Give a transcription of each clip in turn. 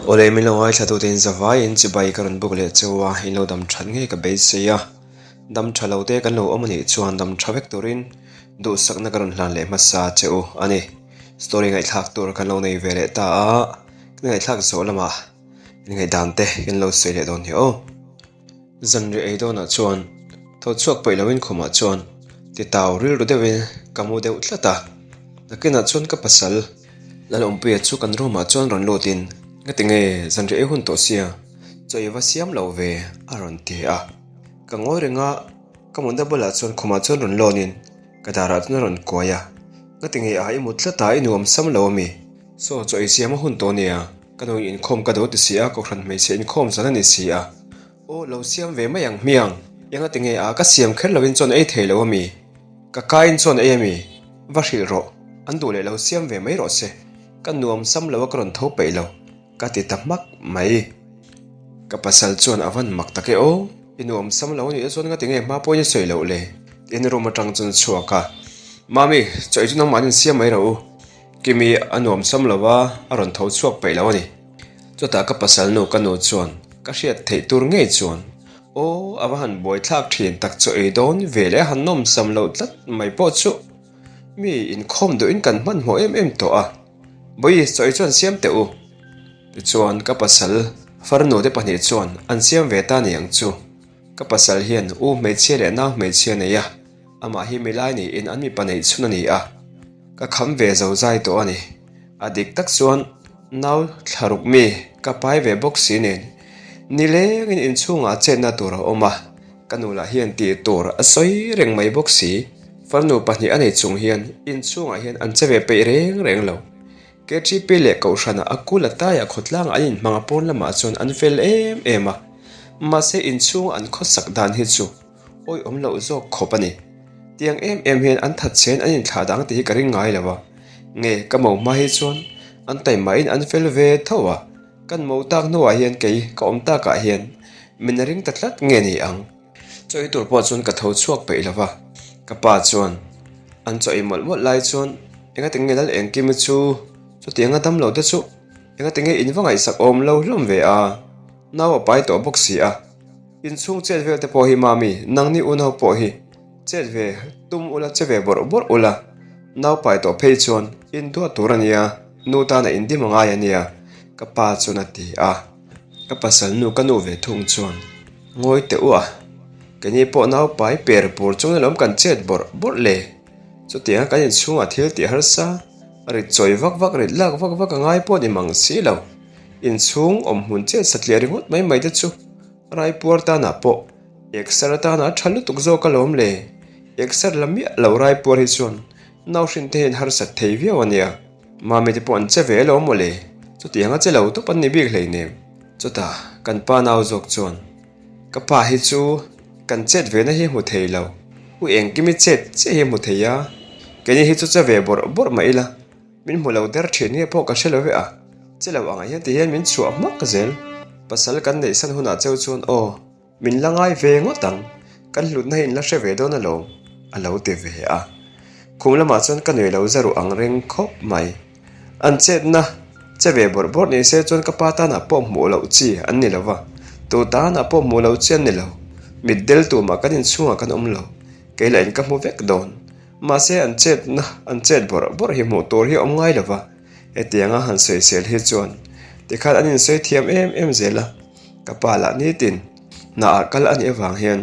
Awle min lo ngaithla tute in zavaiin chibai ka rawn buk leh cheu a, in lo dam that ngei ka beisei a, dam tha lo te kan lo awm anih chuan dam tha vek turin duhsakna ka rawn hlan leh hmasa che u a ni. Story ngaihthlak tur kan lo nei ve leh ta a, kan ngaihthlak zawh lamah in ngaihdan te kan lo sawi leh dawn hi aw. Zanriah ei dawnah chuan tho chhuak paih loin khumah chuan titau rilru deuhin ka mu deuh tlat a, nakinah chuan ka pasal Lalawmpuia chu kan room ah chuan rawn lutin Ngati nge zanriah ei hun tawh sia chaw i va siam lo ve a rawn ti a, ka ngawi reng a, ka mutna bulah chuan khumah chuan rawn lawnin ka darah chuan a rawn kuai a, Ngati nge a i mut tlat a i nuam sam lo ami? Saw chaw ei siam a hun tawh nia, ka nu inkhawm ka do ti si a, kohhran hmeichhe inkhawm zan a ni si a. Aw lo siam ve mai ang hmiang, enga ti nge a ka siam kher loin chuan ei thei lo ami? Ka kain chuan ei ami? Va hrilh rawh, an duh leh lo siam ve mai rawh se, ka nuam sam lo a ka rawn tho peih lo, ka ti ta hmak mai. Ka pasal chuan a van mak tak e aw, i nuam sam lo anih chuan nga ti nge hma pawhin i sawi loh le? Tiin room atang chuan a chhuak a, Mami, chaw ei chu nangmahni siam mai rawh u. Kimi a nuam sam lo a, a rawn tho chhuak peih lo a ni. Chutah ka pasal nu ka nu chuan ka hriat theih tur ngei chuan, Aw, a va han buaithlak thin tak chaw ei dawn ve leh a han nawm sam loh tlat mai pawh chu mi inkhawm duhin kan hmanhmawh em em tawh a. Bawihi, chaw ei chuan siam teh u. Tichuan ka pasal farnu te pahnih chuan an siam ve ta ni ang chu. Ka pasal hian u hmeichhia leh nau hmeichhia nei a, amah hi milai niin an mipa neih chhun a ni a. Ka kham ve zo zai tawh a ni. A dik tak chuan nau thla ruk mi ka pai ve bawk si nen nilengin inchhungah chetna tur a awm a, ka nu lah hian tih tur a sawi reng mai bawk si. Farnu pahnih a nei chung hian inchhungah hian an che ve peih reng reng lo. KTP leh Kohhranah a kul a taiah khawtlangah an inhmang a pawn lamah chuan an fel em em a, mahse inchhunga an khawsak dan hi chu Awi awm loh zawk khawp a ni. Tiang em em hian an that chhen an inthlah dang tih hi ka ring ngai lo a. Nge ka mo hma hi chuan an taimahin an fel ve tho a, kan mo tak hnuah hian kei ka awm takah hian min ring ta tlat nge ni ang. Chaw ei tur pawh chuan ka tho chhuak peih lo va, ka pa chuan an chaw ei mawlh mawlh lai chuan engati nge lal engkimi chu chutianga dam lo te chu engati nge in va ngaihsak awm lo hlawm ve a, nau a pai tawh bawk si a. Inchhung chet vel te pawh hi mami, nangni unau pawh hi chet ve tum ula che ve bawrh bawrh ula, nau pai tawh phei chuan in duat tur a nia, nu tana in dim a ngai a nia, ka pa chuan a ti a. Ka pasal nu ka nu ve thung chuan ngawi teh u a, keini pawh nau pai per pur chuan alawm kan chet bawrh bawrh le, chutianga kan inchhungah thil tih harsa rit chawi vak vak rit lak vak vak a ngai pawh ni mang si lo, inchhung awm hmun chet satliah ringawt mai mai te chu. Raipuar tanah pawh exer atana a tha lutuk zawk alawm le. Exer la miah lo Raipuar hi chuan nauhrin te hian harsat thei viau a nia. Mami te pawh an che ve alawm mawle. Chutiang a che lo tawp an ni bik hleinem. Chutah kan pa nau zawk chuan ka pa hi chu kan chet ve na hi hmu thei lo. U engkimi chet chiah hi hmu thei a. Keini hi chu che ve bawrh bawrh mah ila. Min hmu lo der thin nge pawh ka hre lo ve a, che lo angah hian ti hian min chhuah hmak zel. Pasal kan neih san hunah cheu chuan aw, min la ngai ve ngawt ang, kan hlutna hi in la hre ve dawn alawm, a lo ti ve a. Khum lamah chuan ka nui lo za ruh ang reng khawp mai. An chetna che ve bawrh bawrh ni se chuan ka pa tanah pawh hmuh loh chi an ni lo va, tu tanah pawh hmuh loh chi an ni lo. Mitdel tumah kan inchhungah kan awm lo, kei lah in ka hmu vek dawn. Mahse an chetna an chet bawrh bawrh hi hmuh tur hi a awm ngai lo va, hetianga han sawisel hi chuan tikhan an insawi thiam em em zel a, ka pa lah nitin hnaah kal a nih avang hian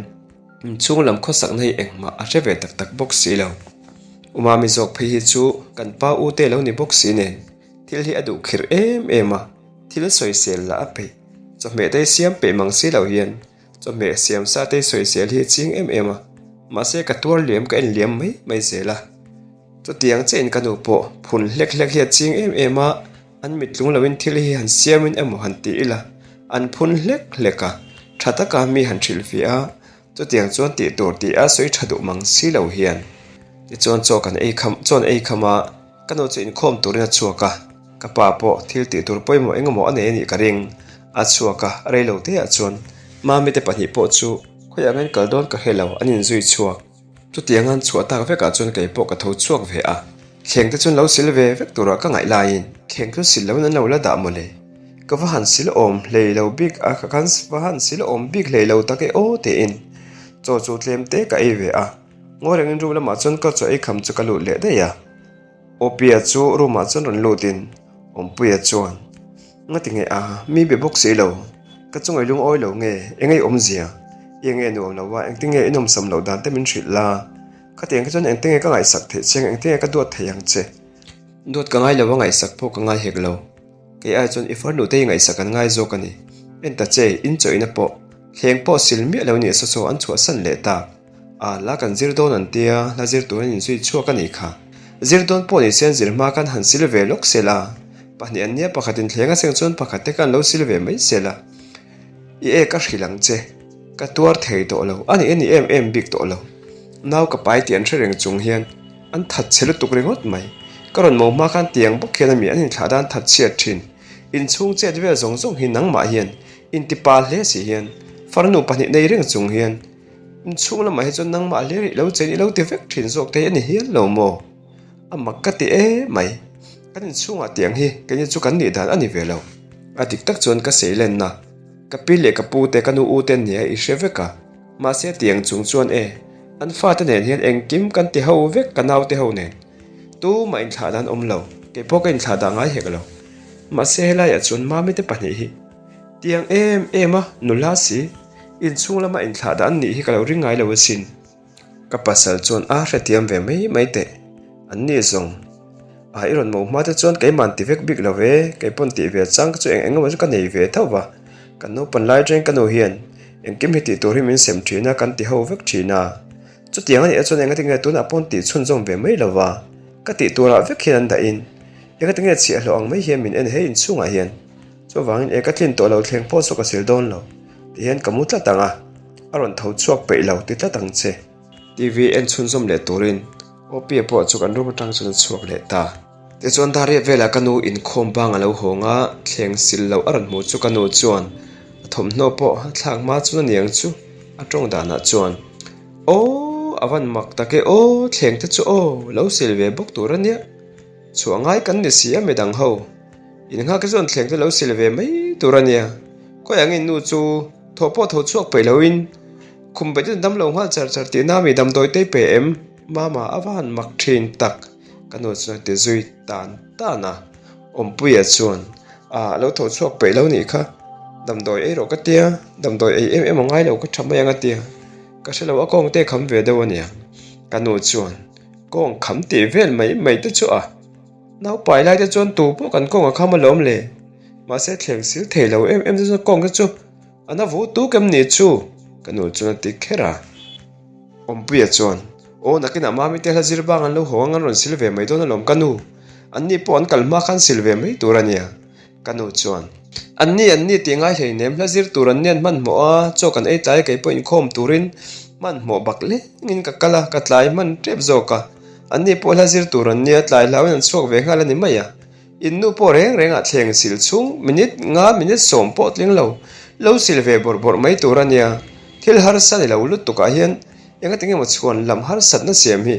inchhung lam khawsakna hi engmah a hre ve tak tak bawk si lo. Umami zawk phei hi chu kan pa u te lo ni bawk si nen thil hi a duh khirh em em a, thil sawisel lah a peih, chawhmeh te siam peih mang si lo hian Chawhmeh siam sa te sawisel hi a ching em em a, mahse ka tuar liam ka en liam mai mai zel a. Chutiang chiahin ka nu pawh phun hlek hlek hi a ching em em a, an mit tlung loin thil hi han siamin emaw han ti ila, an phun hlek hlek a, tha taka mi han hrilhfiah a, chutiang chuan tih tur tih a sawi tha duh mang si lo hian. Tichuan chaw kan ei kham chaw an ei kham a, ka nu chu inkhawm turin a chhuak a, ka pa pawh thil tih tur pawimawh engemaw a nei a nih ka ring. A chhuak a, rei lo te ah chuan Mami te pahnih pawh chu khawiah angin kal dawn ka hre lo an inzui chhuak. Chutiang an chhuah tak vekah chuan kei pawh ka tho chhuak ve a. Thleng te chuan lo sil ve vek turah ka ngaih laiin thleng chu sil loin an lo la dah mawle. Ka va han sil awm hlei lo bik a, ka khan va han sil awm bik hlei lo tak e aw tiin chaw chu tlem te ka ei ve a. Ngawi rengin room lamah chuan ka chaw ei kham chu ka lut leh daih a. Awpia chu room ah chuan rawn lutin Awmpuia chuan, Ngati nge a, mi be bawk si lo, ka chungaih lungawi lo nge, eng ei awmzia, i eng nge nuam lo a, engtin nge i nawmsam loh dan te min hrilh la, khatiang kha chuan engtin nge ka ngaihsak theih che ang, engtin nge ka duat thei ang che? Duat ka ngai lo a, ngaihsak pawh ka ngai hek lo. Kei ai chuan i farnu te hi ngaihsak an ngai zawk a ni. En ta che, in chawihna pawh, thleng pawh sil miah lo nih saw saw an chhuahsan leh tak. A, la kan zir dawn an tia, la zir tur an inzui chhuak a nih kha. Zir dawn pawh ni se an zir hma khan han sil ve lawk sel a. Pahnih an nia pakhatin thleng a seng chuan pakhat te khan lo sil ve mai sel a. I e ka hrilh ang che. Ka tuar thei tawh lo, a nih a ni em em bik tawh lo. Nau ka pai tih an hre reng chung hian An that chhe lutuk ringawt mai. Ka rawn mo hma khan tiang bawk hian ami an inthlah dan that chhiat thin. Inchhung chet vel zawng zawng hi nangmah hian intipa hle si hian farnu pahnih nei reng chung hian inchhung lamah hi chuan nangmah hle rih lo chein i lo ti vek thin zawk thei a ni hial lo maw? A mak ka ti em mai. Kan inchhungah tiang hi keini chu kan nih dan a ni ve lo. A dik tak chuan ka seilenna ka pi leh ka pu te ka nu u te nia i hre vek a. Mahse tiang chung chuan e, an fate nen hian engkim kan ti ho vek ka naute ho nen. Tumah inthlah dan awm lo, kei pawh ka inthlah dah ngai hek lo. Mahse helaiah chuan mami te pahnih hi tiang em em a nula si, inchhung lama inthlah dah an nih hi ka lo ring ngai lo asin. Ka pasal chuan a hrethiam ve mai mai teh, an ni zawng. A i rawn mo hma te chuan keiman ti vek bik lo ve, kei pawn tih ve chang chu eng eng emaw chu ka nei ve tho va, kan naupan lai atangin ka nu hian engkim hi tih tur hi min sem thin a, kan ti ho vek thin a. Chutiang a nih chuan engati nge tunah pawn tih chhunzawm ve mai lo va, ka tih turah vek hian an dahin engati nge chhiahhlawh ang mai hian min en he inchhungah hian. Chuvangin e ka tlin tawh lo thleng pawh chu ka sil dawn lo ti hian ka mu tlat ang a, a rawn tho chhuak peih lo ti tlat ang che. TV en chhunzawm leh turin Opia pawh chu kan room atang chuan a chhuak leh ta. Tichuan Dariah velah ka nu inkhawm bang a lo hawng a, thleng sil loh a rawn hmuh chu ka nu chuan a thawmhnaw pawh a thlak hma chuan a niang chu a tawng danah chuan Aw a van mak tak e aw thleng te chu aw lo sil ve bawk tur a nia chhuah ngai kan ni si a midang ho innghak te chuan thleng te lo sil ve mai tur a nia khawi angin nu chu thaw pawh tho chhuak peih loin Khum peh chu dam lo nghal char char tihna mi damdawi te pe em? Mama a va han mak thin tak ka nu chuan a ti zui tan tan a. Awmpuia chuan a lo tho chhuak peih lo nih kha damdawi ei rawh ka tia, damdawi ei em em a ngai lo ka tha mai ang a tia, ka hre lo a kawng te kham ve deuh a nia. Ka nu chuan kawng kham tih vel mai mai te chu a naupai lai te chuan tu pawh kan kawng a kham alawm le, mahse thleng sil thei lo em em te chuan kawng te chu A na vu tuk em ni chu? Ka nu chuan a ti kher a. Awmpuia chuan, Aw, nakinah Mami te hla zir bang an lo haw ang an rawn sil ve mai dawn alawm ka nu. Anni pawh an kal hma khan sil ve mai tur a nia. Ka nu chuan, Anni, anni tih ngai hleinem, hla zir tur an nian hmanhmawh a, chaw kan ei tlai kei pawh inkhawm turin hmanhmawh bak lengin ka kal a, ka tlai hman tep zawk a. Anni pawh hla zir tur an nia, tlai hlauin an chhuak ve nghal a ni mai a. In nu pawh reng rengah thleng sil chhung minute nga minute sawm pawh tling lo, lo sil ve bawrh bawrh mai tur a nia. Thil harsa ni lo lutukah hian engati nge maw chhuan lam harsatna siam hi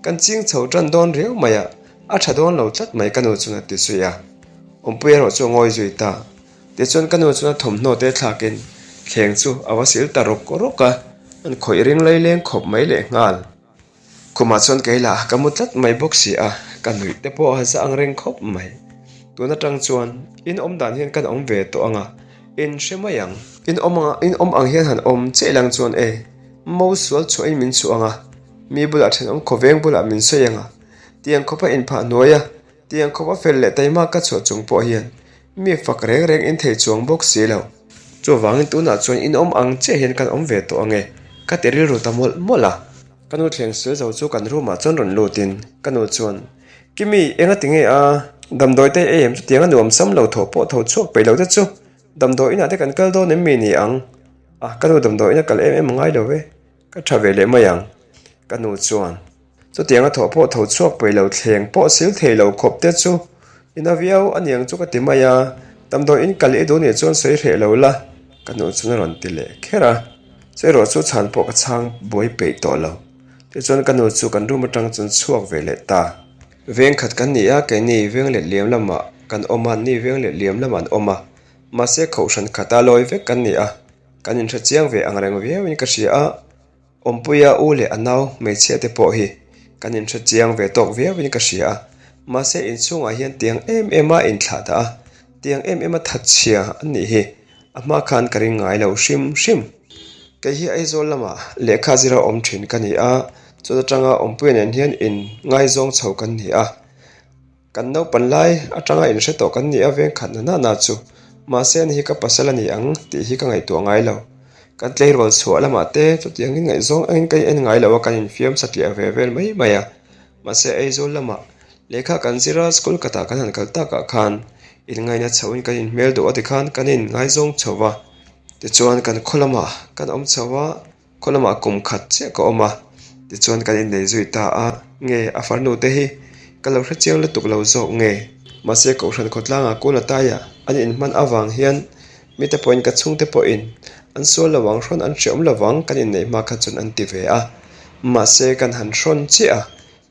kan ching chho tan dawn riau mai a, a tha dawn lo tlat mai ka nu chuan a ti zui a. Awmpui erawh chu a ngawi zui ta. Tichuan ka nu chuan a thawmhnaw te thlakin thleng chu a va sil ta rawk rawk a, an khawih ring laileng khawp mai lehnghal. Khumah chuan kei lah ka mu tlat mai bawk si a, ka nuih te pawh a za ang reng khawp mai. Tun atang chuan in awm dan hian kan awm ve tawh ang a, in hre mai ang. In awm ang in awm ang hian han awm chiah ilang chuan e, mo sual chhuahin min chhuah ang a, mi bulah thenawm khawveng bulah min sawi ang a, tiang khawpa inphah hnuai a, tiang khawpa fel leh taima ka chhuah chung pawh hian mi fak reng reng in thei chuang bawk si lo. Chuvangin tunah chuan in awm ang chiah hian kan awm ve tawh ang e, ka ti rilru ta mawlh mawlh a. Ka nu thleng sil zo chu kan room ah chuan rawn lut in ka nu chuan, Kimi, enga ti nge a? Damdawi te ei em chutiang a nuam sam lo thaw pawh tho chhuak peih lo te chu damdawi inah te kan kal dawn em mi ni ang? A, ka nu damdawi ina kal em em a ngai lo e, ka tha ve leh mai ang. Ka nu chuan. Chutianga thawh pawh tho chhuak peih lo thleng pawh sil thei lo khawp te chu i na viau a niang chu ka ti mai a, damdawi in kal i duh nih chuan sawi hreh lo la, ka nu chuan a rawn ti leh kher a, chu erawh chu chhan pawh ka chhang buai peih tawh lo. Tichuan ka nu chu kan room atang chuan chhuak ve leh ta. Veng khat kan ni a, keini veng let liam lamah kan awm a, anni veng let liam lamah an awm a. Mahse kohhran khata lawi vek kan ni a, kan inhre chiang ve ang reng viauin ka hria a. Awmpuia u leh a nau hmeichhia te pawh hi kan inhre chiang ve tawk viauin ka hria a, mahse inchhungah hian tiang em em a inthlah dah a, tiang em em a thatchhia an nih hi a hma khan ka ring ngai lo hrim hrim. Kei hi Aizawl lamah lehkha zira awm thin ka ni a, chuta tanga Awmpuia nen hian in ngaizawng chho kan ni a. Kan naupan lai atanga inhre tawh kan ni a veng khat na na chu. Mahse ani hi ka pasal a ni ang tih hi ka ngaihtuah ngai lo. Kan tleirawl chhuah lamah te chutiangin ngaihzawng angin ka en ngai lo a, kan infiam satliah ve vel mai mai a. Mahse Aizawl lamah lehkha kan zir a, school khatah kan han kal takah khan inngaihna chhoin kan inhmel duh a tikhan kan inngaizawng chho va. Tichuan kan khaw lamah kan awm chho a. Khaw lamah kum khat chiah ka awm a, tichuan kan innei zui ta a, nge a farnu te hi ka lo hre chiang lutuk lo zawk nge? Mahse Kohhran khawtlangah kul a tai a, an inhman avang hian mite pawhin ka chhungte pawhin an sual lo ang hrawn an hreawm lo vang kan inneih hma kha chuan an ti ve a, mahse kan han hrawn chiah a,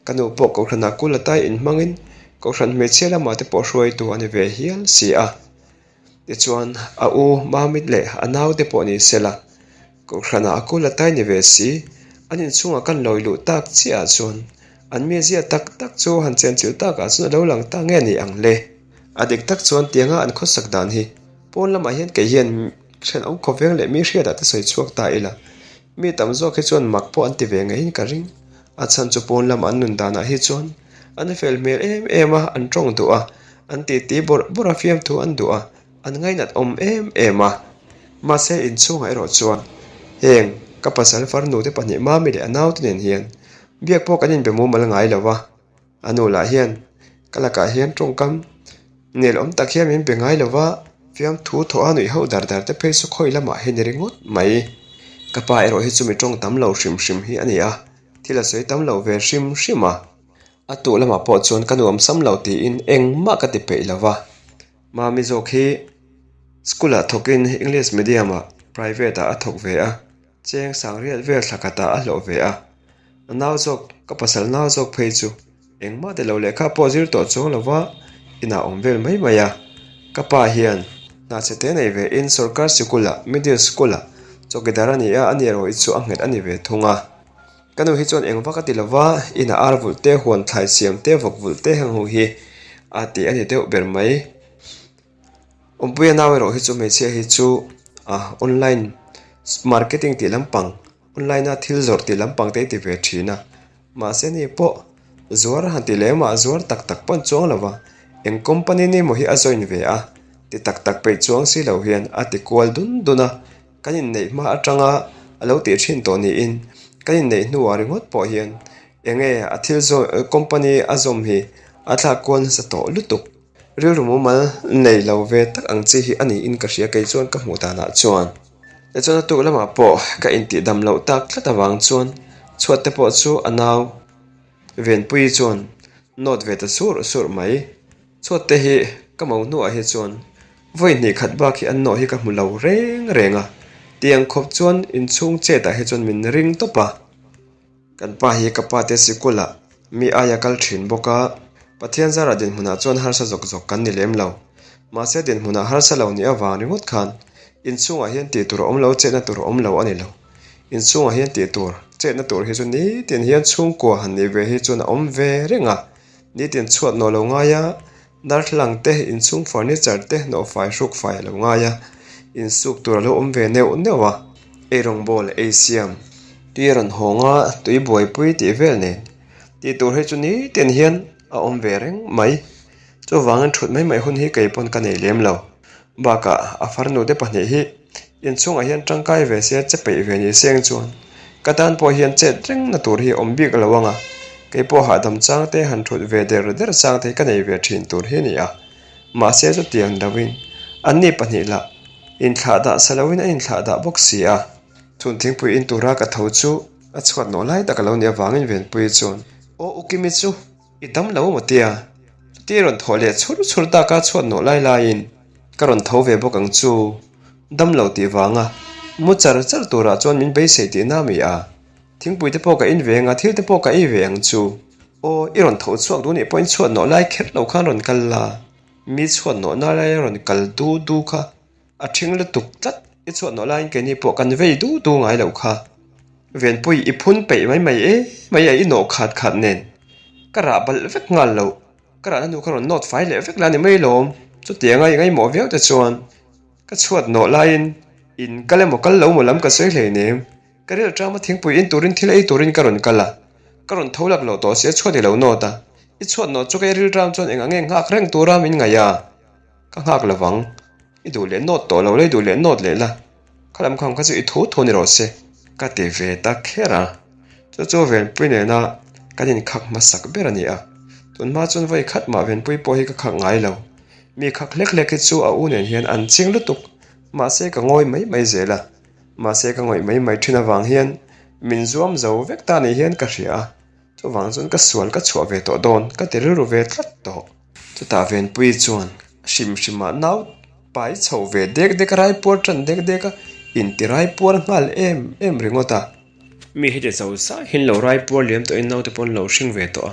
ka nu pawh Kohhranah kul a tai inhmangin Kohhran hmeichhia lamah te pawh hruaitu a ni ve hial si a. Tichuan a u Mamit leh a naute pawh ni sela, Kohhranah a kul a tai ni ve si, an inchhungah kan lawi luh tak chiahah chuan an mizia tak tak chu han chenchilh takah chuan a lo lang ta nge ni ang le. A dik tak chuan tianga an khawsak dan hi pawn lamah hian kei hian thenawm khawveng leh mi hriatah te sawi chhuak ta ila, mi tam zawk hi chuan mak pawh an ti ve ngeiin ka ring. A chhan chu pawn lam an nun danah hi chuan an fel hmel em em a, an tawng duh a, an titi bawrh bawrh a fiamthu an duh a, An ngainat awm em em a, mahse inchhungah erawh chuan heng ka pasal farnu te pahnih Mami leh a naute nen hian biak pawh kan inbe mumal ngai lo va, a nu lah hian ka lakah hian tawngkam nel awm tak hian min be ngai lo va, fiamthu thawh a nuih ho dar dar te phei chu khawi lamah hi ni ringawt mai. Ka pa erawh hi chu mi tawng tam lo hrim hrim hi a ni a, thil a sawi tam lo ve hrim hrim a, a tuh lamah pawh chuan ka nuam sam lo tiin engmah ka ti peih lo va. Mami zawk hi school ah thawkin English medium ah private ah a thawk ve a, cheng sang riat vel thla khatah a hlawh ve a. A nau zawk, ka pasal nau zawk phei chu engmah ti lo lehkha pawh zir tawh chuang lova inah awm vel mai mai a. Ka pa hian hna chhe te nei ve in sorkar sikul ah middle school ah chawkidar a ni a, ani erawh hi chu a nghet a ni ve thung a. Ka nu hi chuan eng vak a ti lova, inah ar vulh te, huan thlai siam te, vawk vulh te heng ho hi a ti a ni deuh ber mai. Awmpuia nau erawh hi chu hmeichhia hi chu ah online marketing tih lampang online a thil zawrh tih lampang te a ti ve thin a, mahse ni pawh zuar han ti lem a zuar tak tak pawn chuang lo va, eng company ni maw hi a join ve a ti tak tak peih chuang si lo hian a ti kual dun dun a. Kan inneih hma atanga a lo tih thin tawh niin kan inneih hnuah ringawt pawh hian eng nge a thil zawn company a zawm hi a thlak kual nasa tawh lutuk. Rilru mumal nei lo ve tak ang chi hi a niin ka hria kei chuan ka hmuh danah chuan. Tichuan a tuk lamah pawh ka intih dam loh tak tlat avang chuan chhuat te pawh chu a nau Venpuii chuan nawt ve ta sur sur mai. Chhuat te hi ka mo hnuah hi chuan vawi hnih khat bak hi an nawh hi ka hmu lo reng reng a, tiang khawp chuan inchhung chetah hi chuan min ring tawp a. Kan pa hi ka pa te sikulah mi aia kal thin bawk a, Pathian zara dinhmunah chuan harsa zawk zawk kan ni lem lo. Mahse dinhmunah harsa lo nih avang ringawt khan inchhungah hian tih tur a awm lo, chetna tur a awm lo a ni lo. Inchhungah hian tih tur, chetna tur hi chu nitin hian chhungkua han nih ve hi chuan a awm ve reng a. Nitin chhuat nawh lo ngai a, darthlalang te, inchhung furniture te nawhfai hruk fai a lo ngai a, insuk tur a lo awm ve neuh neuh a, eirawng bawl ei siam, tui rawn hawng a, tui buaipui tih vel nen tih tur hi chu nitin hian a awm ve reng mai. Chuvangin thut mai mai hun hi kei pawn ka nei lem lo. Bakah a farnu te pahnih hi inchhungah hian tangkai ve se che peih ve ni seng chuan ka tan pawh hian chet reng na tur hi awm bik lo ang a, kei pawh hahdam chang te han thut ve der der chang te hi ka nei ve thin tur hi a ni a. Mahse chutiang loin anni pahnih lah inthlah dah sa loin an inthlah dah bawk si a. Chhun thingpui in tura ka tho chu a chhuat nawh lai tak a lo nih avangin Venpuii chuan, Aw Ukimi chu! I dam lo maw tia? Chuti rawn thawh leh chhur chhur tak a chhuat nawh lai laiin ka rawn tho ve bawk ang chu. Dam lo tih vanga mu char char turah chuan min beisei tihna a mi a. Thingpui te pawh ka in ve ang a, thil te pawh ka ei ve ang chu. Aw, i rawn tho chhuak duh nih pawhin chhuat nawh lai kher lo khan rawn kal la, mi chhuat nawhna laia rawn kal du du kha a ṭhing lutuk tlat, i chhuat nawh laiin keini pawh kan vei du du ngai lo kha. Venpui i phun peih mai mai e mai a i nawh khat khat nen ka rah balh vek nghal loh, ka rahna hnu kha rawn nawt fai leh vek la ni mai lawm, chutianga i ngaihmawh viau te chuan ka chhuat nawh laiin in kal emaw kal lo maw lam ka sawi hleinem. Ka ril ṭama thingpui in turin thil ei turin ka rawn kal a, ka rawn tho lak loh tawh sia chhuat i lo nawt a, i chhuat nawt chu ka i ril ṭam chuan eng ang nge nghak reng tura min ngaih a, ka nghak lo vang, i duh leh nawt tawh lo la i duh leh nawt leh la, khalam kham kha chu i thu thu ni rawh se. Ka ti ve ta kher a, chu chu Venpui nena kan inkhak hmasak ber a ni a, tunhma chuan vawi khat mah Venpui pawh hi ka khak ngai lo, mi khak hlek hlek hi chu a u nen hian an ching lutuk, mahse ka ngawi mai mai zel a. Mahse ka ngawih mai mai thin avang hian min zuam zo vek ta ni hian ka hria a, chuvang chuan ka sual ka chhuah ve tawh dawn ka ti rilru ve tlat tawh. Chutah Venpui chuan hrim hrimah nau pai chho ve dek dek a raipuar tan dek dek a, inti raipuar nghal em em ringawt a. Mi heti zo zah hian lo raipuar liam tawhin naute pawh an lo hring ve tawh a,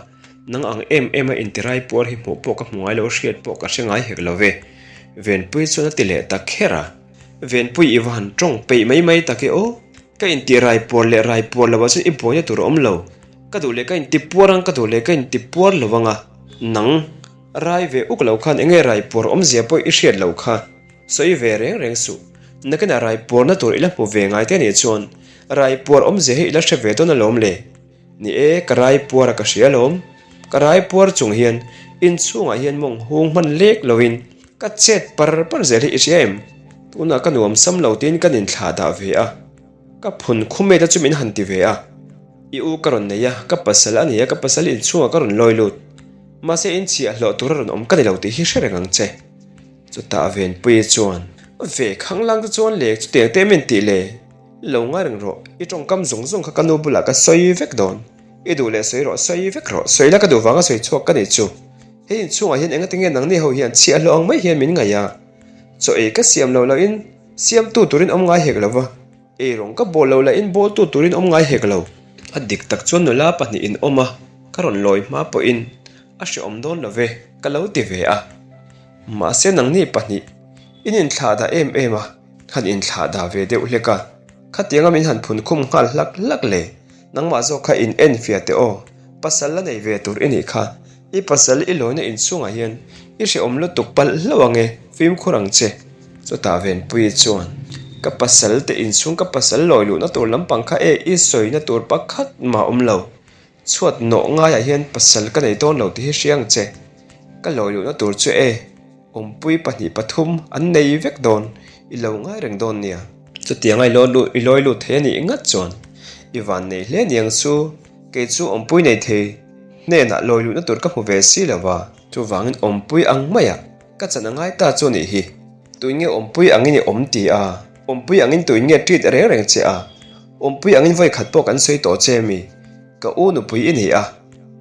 nang ang em em a inti raipuar hi hmuh pawh ka hmu ngai lo hriat pawh ka hre ngai hek lo ve Venpui chuan a ti leh ta kher a. Venpui i va han tawng peih mai mai tak e aw. Ka inti raipuar leh raipuar lo ah chuan i buaina tur a awm lo. Ka duh leh ka inti puar ang, ka duh leh ka inti puar lo ang a. Nang, rai ve uk lo khan enge raipuar awmzia pawh i hriat lo kha. Sawi ve reng reng suh. Nakinah raipuarna tur i la hmu ve ngai te anih chuan raipuar awmzia hi i la hre ve dawn alawm le. Ni e, ka rai puar a ka hria alawm. Ka rai puar chung hian inchhungah hian mawng hung hman lek loin ka chet par par zel hi i hria em? Tunah ka nuam sam lo tiin kan inthlah dah ve a, ka phun khume te chu min han ti ve a. I u ka rawn nei a, ka pasal a ni a, ka pasal inchhungah ka rawn lawi lut. Mahse inchhiah hlawh tura rawn awm ka ni lo tih hi hre reng ang che. Chutah Venpuii chuan, Ve khanglang te chuan le chutiang te min tih le? Lo ngai reng rawh, i tawngkam zawng zawng kha ka nu bulah ka sawi vek dawn. I duh leh sawi rawh, sawi vek rawh, sawi la ka duh vanga sawi chhuak ka nih chu. Hei inchhungah hian engati nge nangni ho hian chhiah hlawh ang mai hian min ngaih a? Chaw ei ka siam lo lohin siamtu turin awm ngai hek lo va, ei rawng ka bawl lo lahin bawltu turin awm ngai hek lo. A dik tak chuan nula pahnihin awm a, ka rawn lawi hma pawhin a hreawm dawn lo ve, ka lo ti ve a. Mahse nangni pahnih in inthlah dah em em a. Han inthlah dah ve deuh hlek a, khatianga min han phun khum nghal hlak hlak le, nangmah zawk kha in en fia teh aw, pasal la nei ve tur i nih kha, i pasal i lawina inchhungah hian i hrehawm lutuk palh hlauh ang e, fimkhur ang che. Chutah Venpuii chuan, Ka pasal te inchhung ka pasal lawi luhna tur lampang kha e i sawina tur pakhat mah awm lo, Chhuat nawh ngaiah hian pasal ka nei dawn lo tih hi hria ang che. Ka lawi luhna tur chu e, awmpui 2 3 an nei vek dawn, i lo ngai reng dawn nia. Chutianga i i lawi lut thei a nih ngat chuan i van nei hle niang chu, kei chu awmpui nei thei hnenah lawi luhna tur ka hmu ve si lo va. Chuvangin awmpui ang maiah ka chan a ngai ta chu a nih hi. Tuin nge awmpui angin i awm ti a, awmpui angin tuin nge treat reng reng che a, awmpui angin vawi khat pawh kan sawi tawh che mi, ka u nupui i ni a,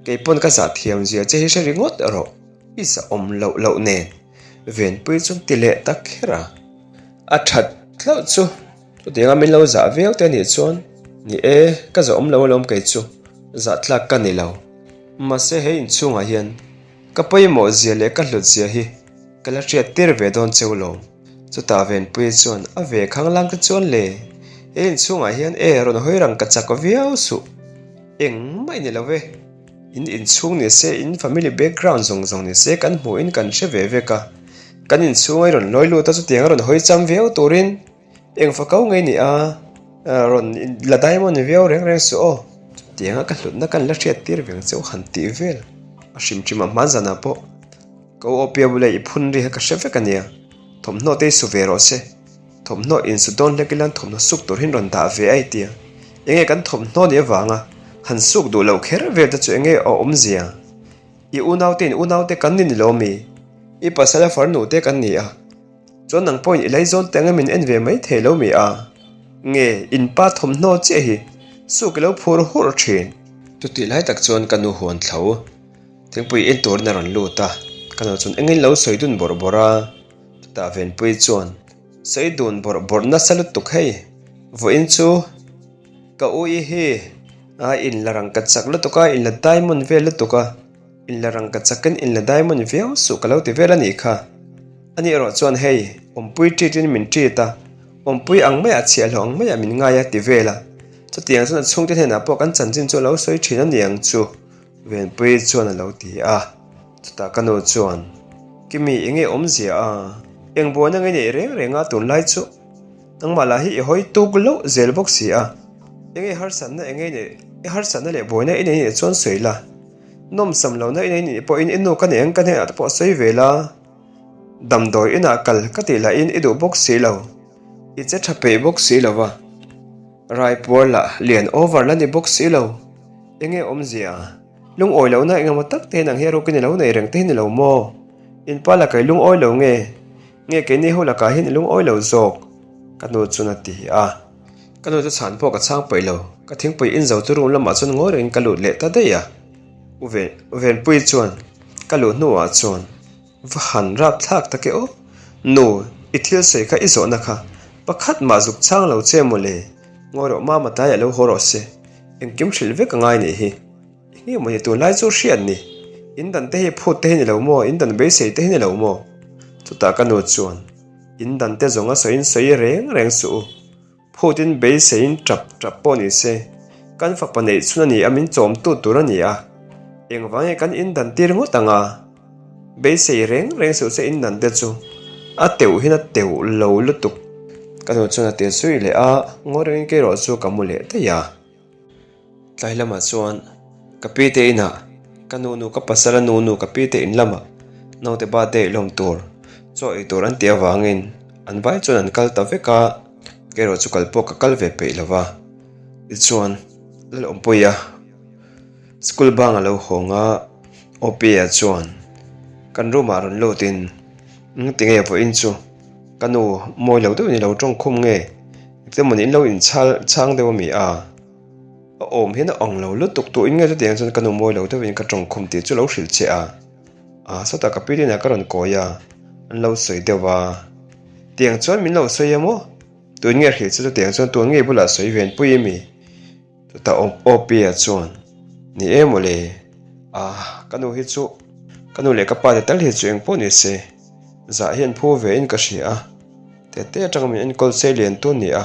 kei pawn ka zah thiam zia che hi hre ringawt rawh, i zahawm loh loh nen Venpui chuan ti leh ta kher a, a that hlauh chu chutianga min lo zah viau te anih chuan ni e, ka zahawm lo alawm kei chu zah tlak ka ni lo, mahse he inchhungah hian Ka pawimawh zia leh ka hlut zia hi ka la hriat tir ve dawn cheu lo. Chutah Venpuii chuan a ve khanglang te chuan le, he inchhungah hian e rawn hawi rang ka chak viau suh. Engmah i ni lo ve. In inchhung ni se, in family background zawng zawng ni se kan hmuhin kan hre ve vek a. Kan inchhunga i rawn lawi lut a chutiang a rawn hawi cham viau turin Eng fa ko ngei ni a, rawn la diamond viau reng reng suh aw. Chutianga ka hlutna kan la hriat tir veng cheu han tih vel. A hrim hrim a hman zanah pawh ka u Opia bula i phun ri kha ka hre vek a nia. Thawmhnaw te i su ve rawh se. Thawmhnaw in su dawn hlek ila thawmhnaw suk tur hian rawn dah ve a i tia. Enge kan thawmhnaw nih avanga han suk duh loh kher vel te chu enge a awmzia. I unaute in unaute kan ni ni lo mi? I pasal a farnu te kan ni a. Chuan nang pawhin i laizawn te anga min en ve mai thei lo mi a? Nge in pa thawmhnaw chiah hi suk i lo phur hurh thin? Chutih lai tak chuan ka nu huan thlo thingpui en turin a rawn lut a, ka nu chuan engin lo sawi dun bawrh bawrh a, chutah Venpuii chuan sawi dun bawrh bawrh nasa lutuk hei, vawiin chu ka u i hi. A inla rangka chak lutuk a, inla diamond vel lutuk a, inla rangka chakin inla diamond viau suh ka lo ti vel a nih kha. Ani erawh chuan hei, awmpui treat in min treat a, awmpui ang maiah chhiahhlawh ang maiah min ngai a ti vel a. Chutiang chuan a chhungte hnenah pawh kan chanchin chu a lo sawi thin a ni ang chu, Venpui chuan a lo ti a. Chutah ka nu chuan, Kimi, enge awmzia a? Eng buaina nge neih reng reng a tunlai chu? Nangmah lah hi i hawi tuk loh zel bawk si a. Enge harsatna enge neih i harsatna leh buaina i nei nih chuan sawi la. Nawmsam lohna i nei nih pawhin i nu ka nei ang ka hnenah te pawh sawi ve la. Damdawi inah kal ka tih lahin i duh bawk si lo. I che tha peih bawk si lo va. Raipuar lah lian over la ni bawk si lo. Enge awmzia? Lungawi lohna engemaw tak te hi nang hi a rukin i lo nei reng te hi ni lo maw? In pa lakah i lungawi lo nge? Nge keini ho lakah hian i lungawi lo zawk? Ka nu chuan a ti a. Ka nu chu chhan pawh ka chhang peih lo. Ka thingpui in zo chu room lamah chuan ngawi rengin ka lut leh ta daih a. U Ven, U Venpui chuan ka luh hnuah chuan va han rap thlak tak e aw. Nu, i thil sawi kha i zawhna kha pakhat mah zuk chhang lo che mawle. Ngawi rawh mama tlaiah lo haw rawh se. Engkim hrilh vek a ngai nih hi. Enge mawni tunlai chu hriat ni? In dan te hi phut te hi ni lo maw? In dan beisei te hi ni lo maw? Chutah ka nu chuan, In dan te zawng a sawiin sawi reng reng suh u. Phutin beiseiin tap tap pawh ni se, kan fapa neih chhun a ni a, min chawm tut tur a ni a. Engvang nge kan in dan tir ngawt ang a? Beisei reng reng suh se in dan te chu a teuh hian a teuh lo lutuk. Ka nu chuan a ti zui leh a, ngawi rengin kei erawh chu ka mu leh daih a. Tlai lamah chuan ka pi te inah ka nu nu ka pasal a nu nu ka pi te in lamah naute birthday lawm tur chaw ei tur an tih avangin an vai chuan an kal ta vek a, kei erawh chu kal pawh ka kal ve peih lo va. Tichuan Lalawmpuia school bang a lo hawng a, Awpia chuan kan room ah rawn lut in tinge vawiin chu ka nu mawi lo deuhin i lo tawngkhum nge? Engtin in lo inchhal chhang deuh a mi a? A awm hian a ang lo lutuk tuhin nge chutiang chuan ka nu mawi lo deuhin ka tawngkhum tih chu lo hrilh che a. A sawtah ka pi hnenah ka rawn kawi a, an lo sawi deuh a. Tiang chuan min lo sawi a maw? Tuin nge hrilh che chutiang chuan tun ngei bulah sawi ven pui a mi? Chutah Awpia chuan, Ni e mawle, ah ka nu hi chu ka nu leh ka pa te tal hi chu engpawh ni se, zah hian phu ve in ka hria a, tete atanga min enkawl sei lian tu ni a,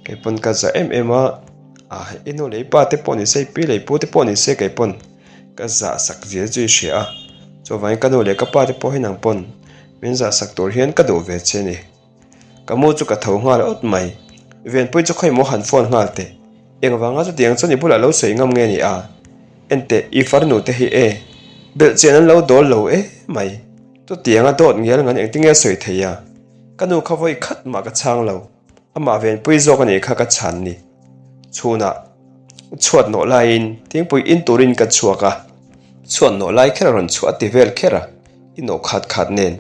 kei pawn ka zah em em a, ah i nu leh i pa te pawh ni se, i pi leh i pu te pawh ni se kei pawn ka zah sak zia chu i hria a, chuvangin ka nu leh ka pa te pawh hi nang pawn min zah sak tur hian ka duh ve che a ni. Ka mu chu ka tho nghal awt mai. Venpui chu khawimaw han phone nghal teh. Engvanga chutiang chuan i bulah lo sawi ngam nge ni a? Enteh, i farnu te hi e. Belhchian an lo dawl lo e mai. Chutianga dawt ngial ngan engtinge sawi thei a? Ka nu kha vawi khat mah ka chhang lo. Amah venpui zawk a nih kha ka chhan ni. Chhunah chhuat nawh laiin thingpui in turin ka chhuak a. Chhuat nawh lai kher a rawn chhuah a ti vel kher a, i nawh khat khat nen.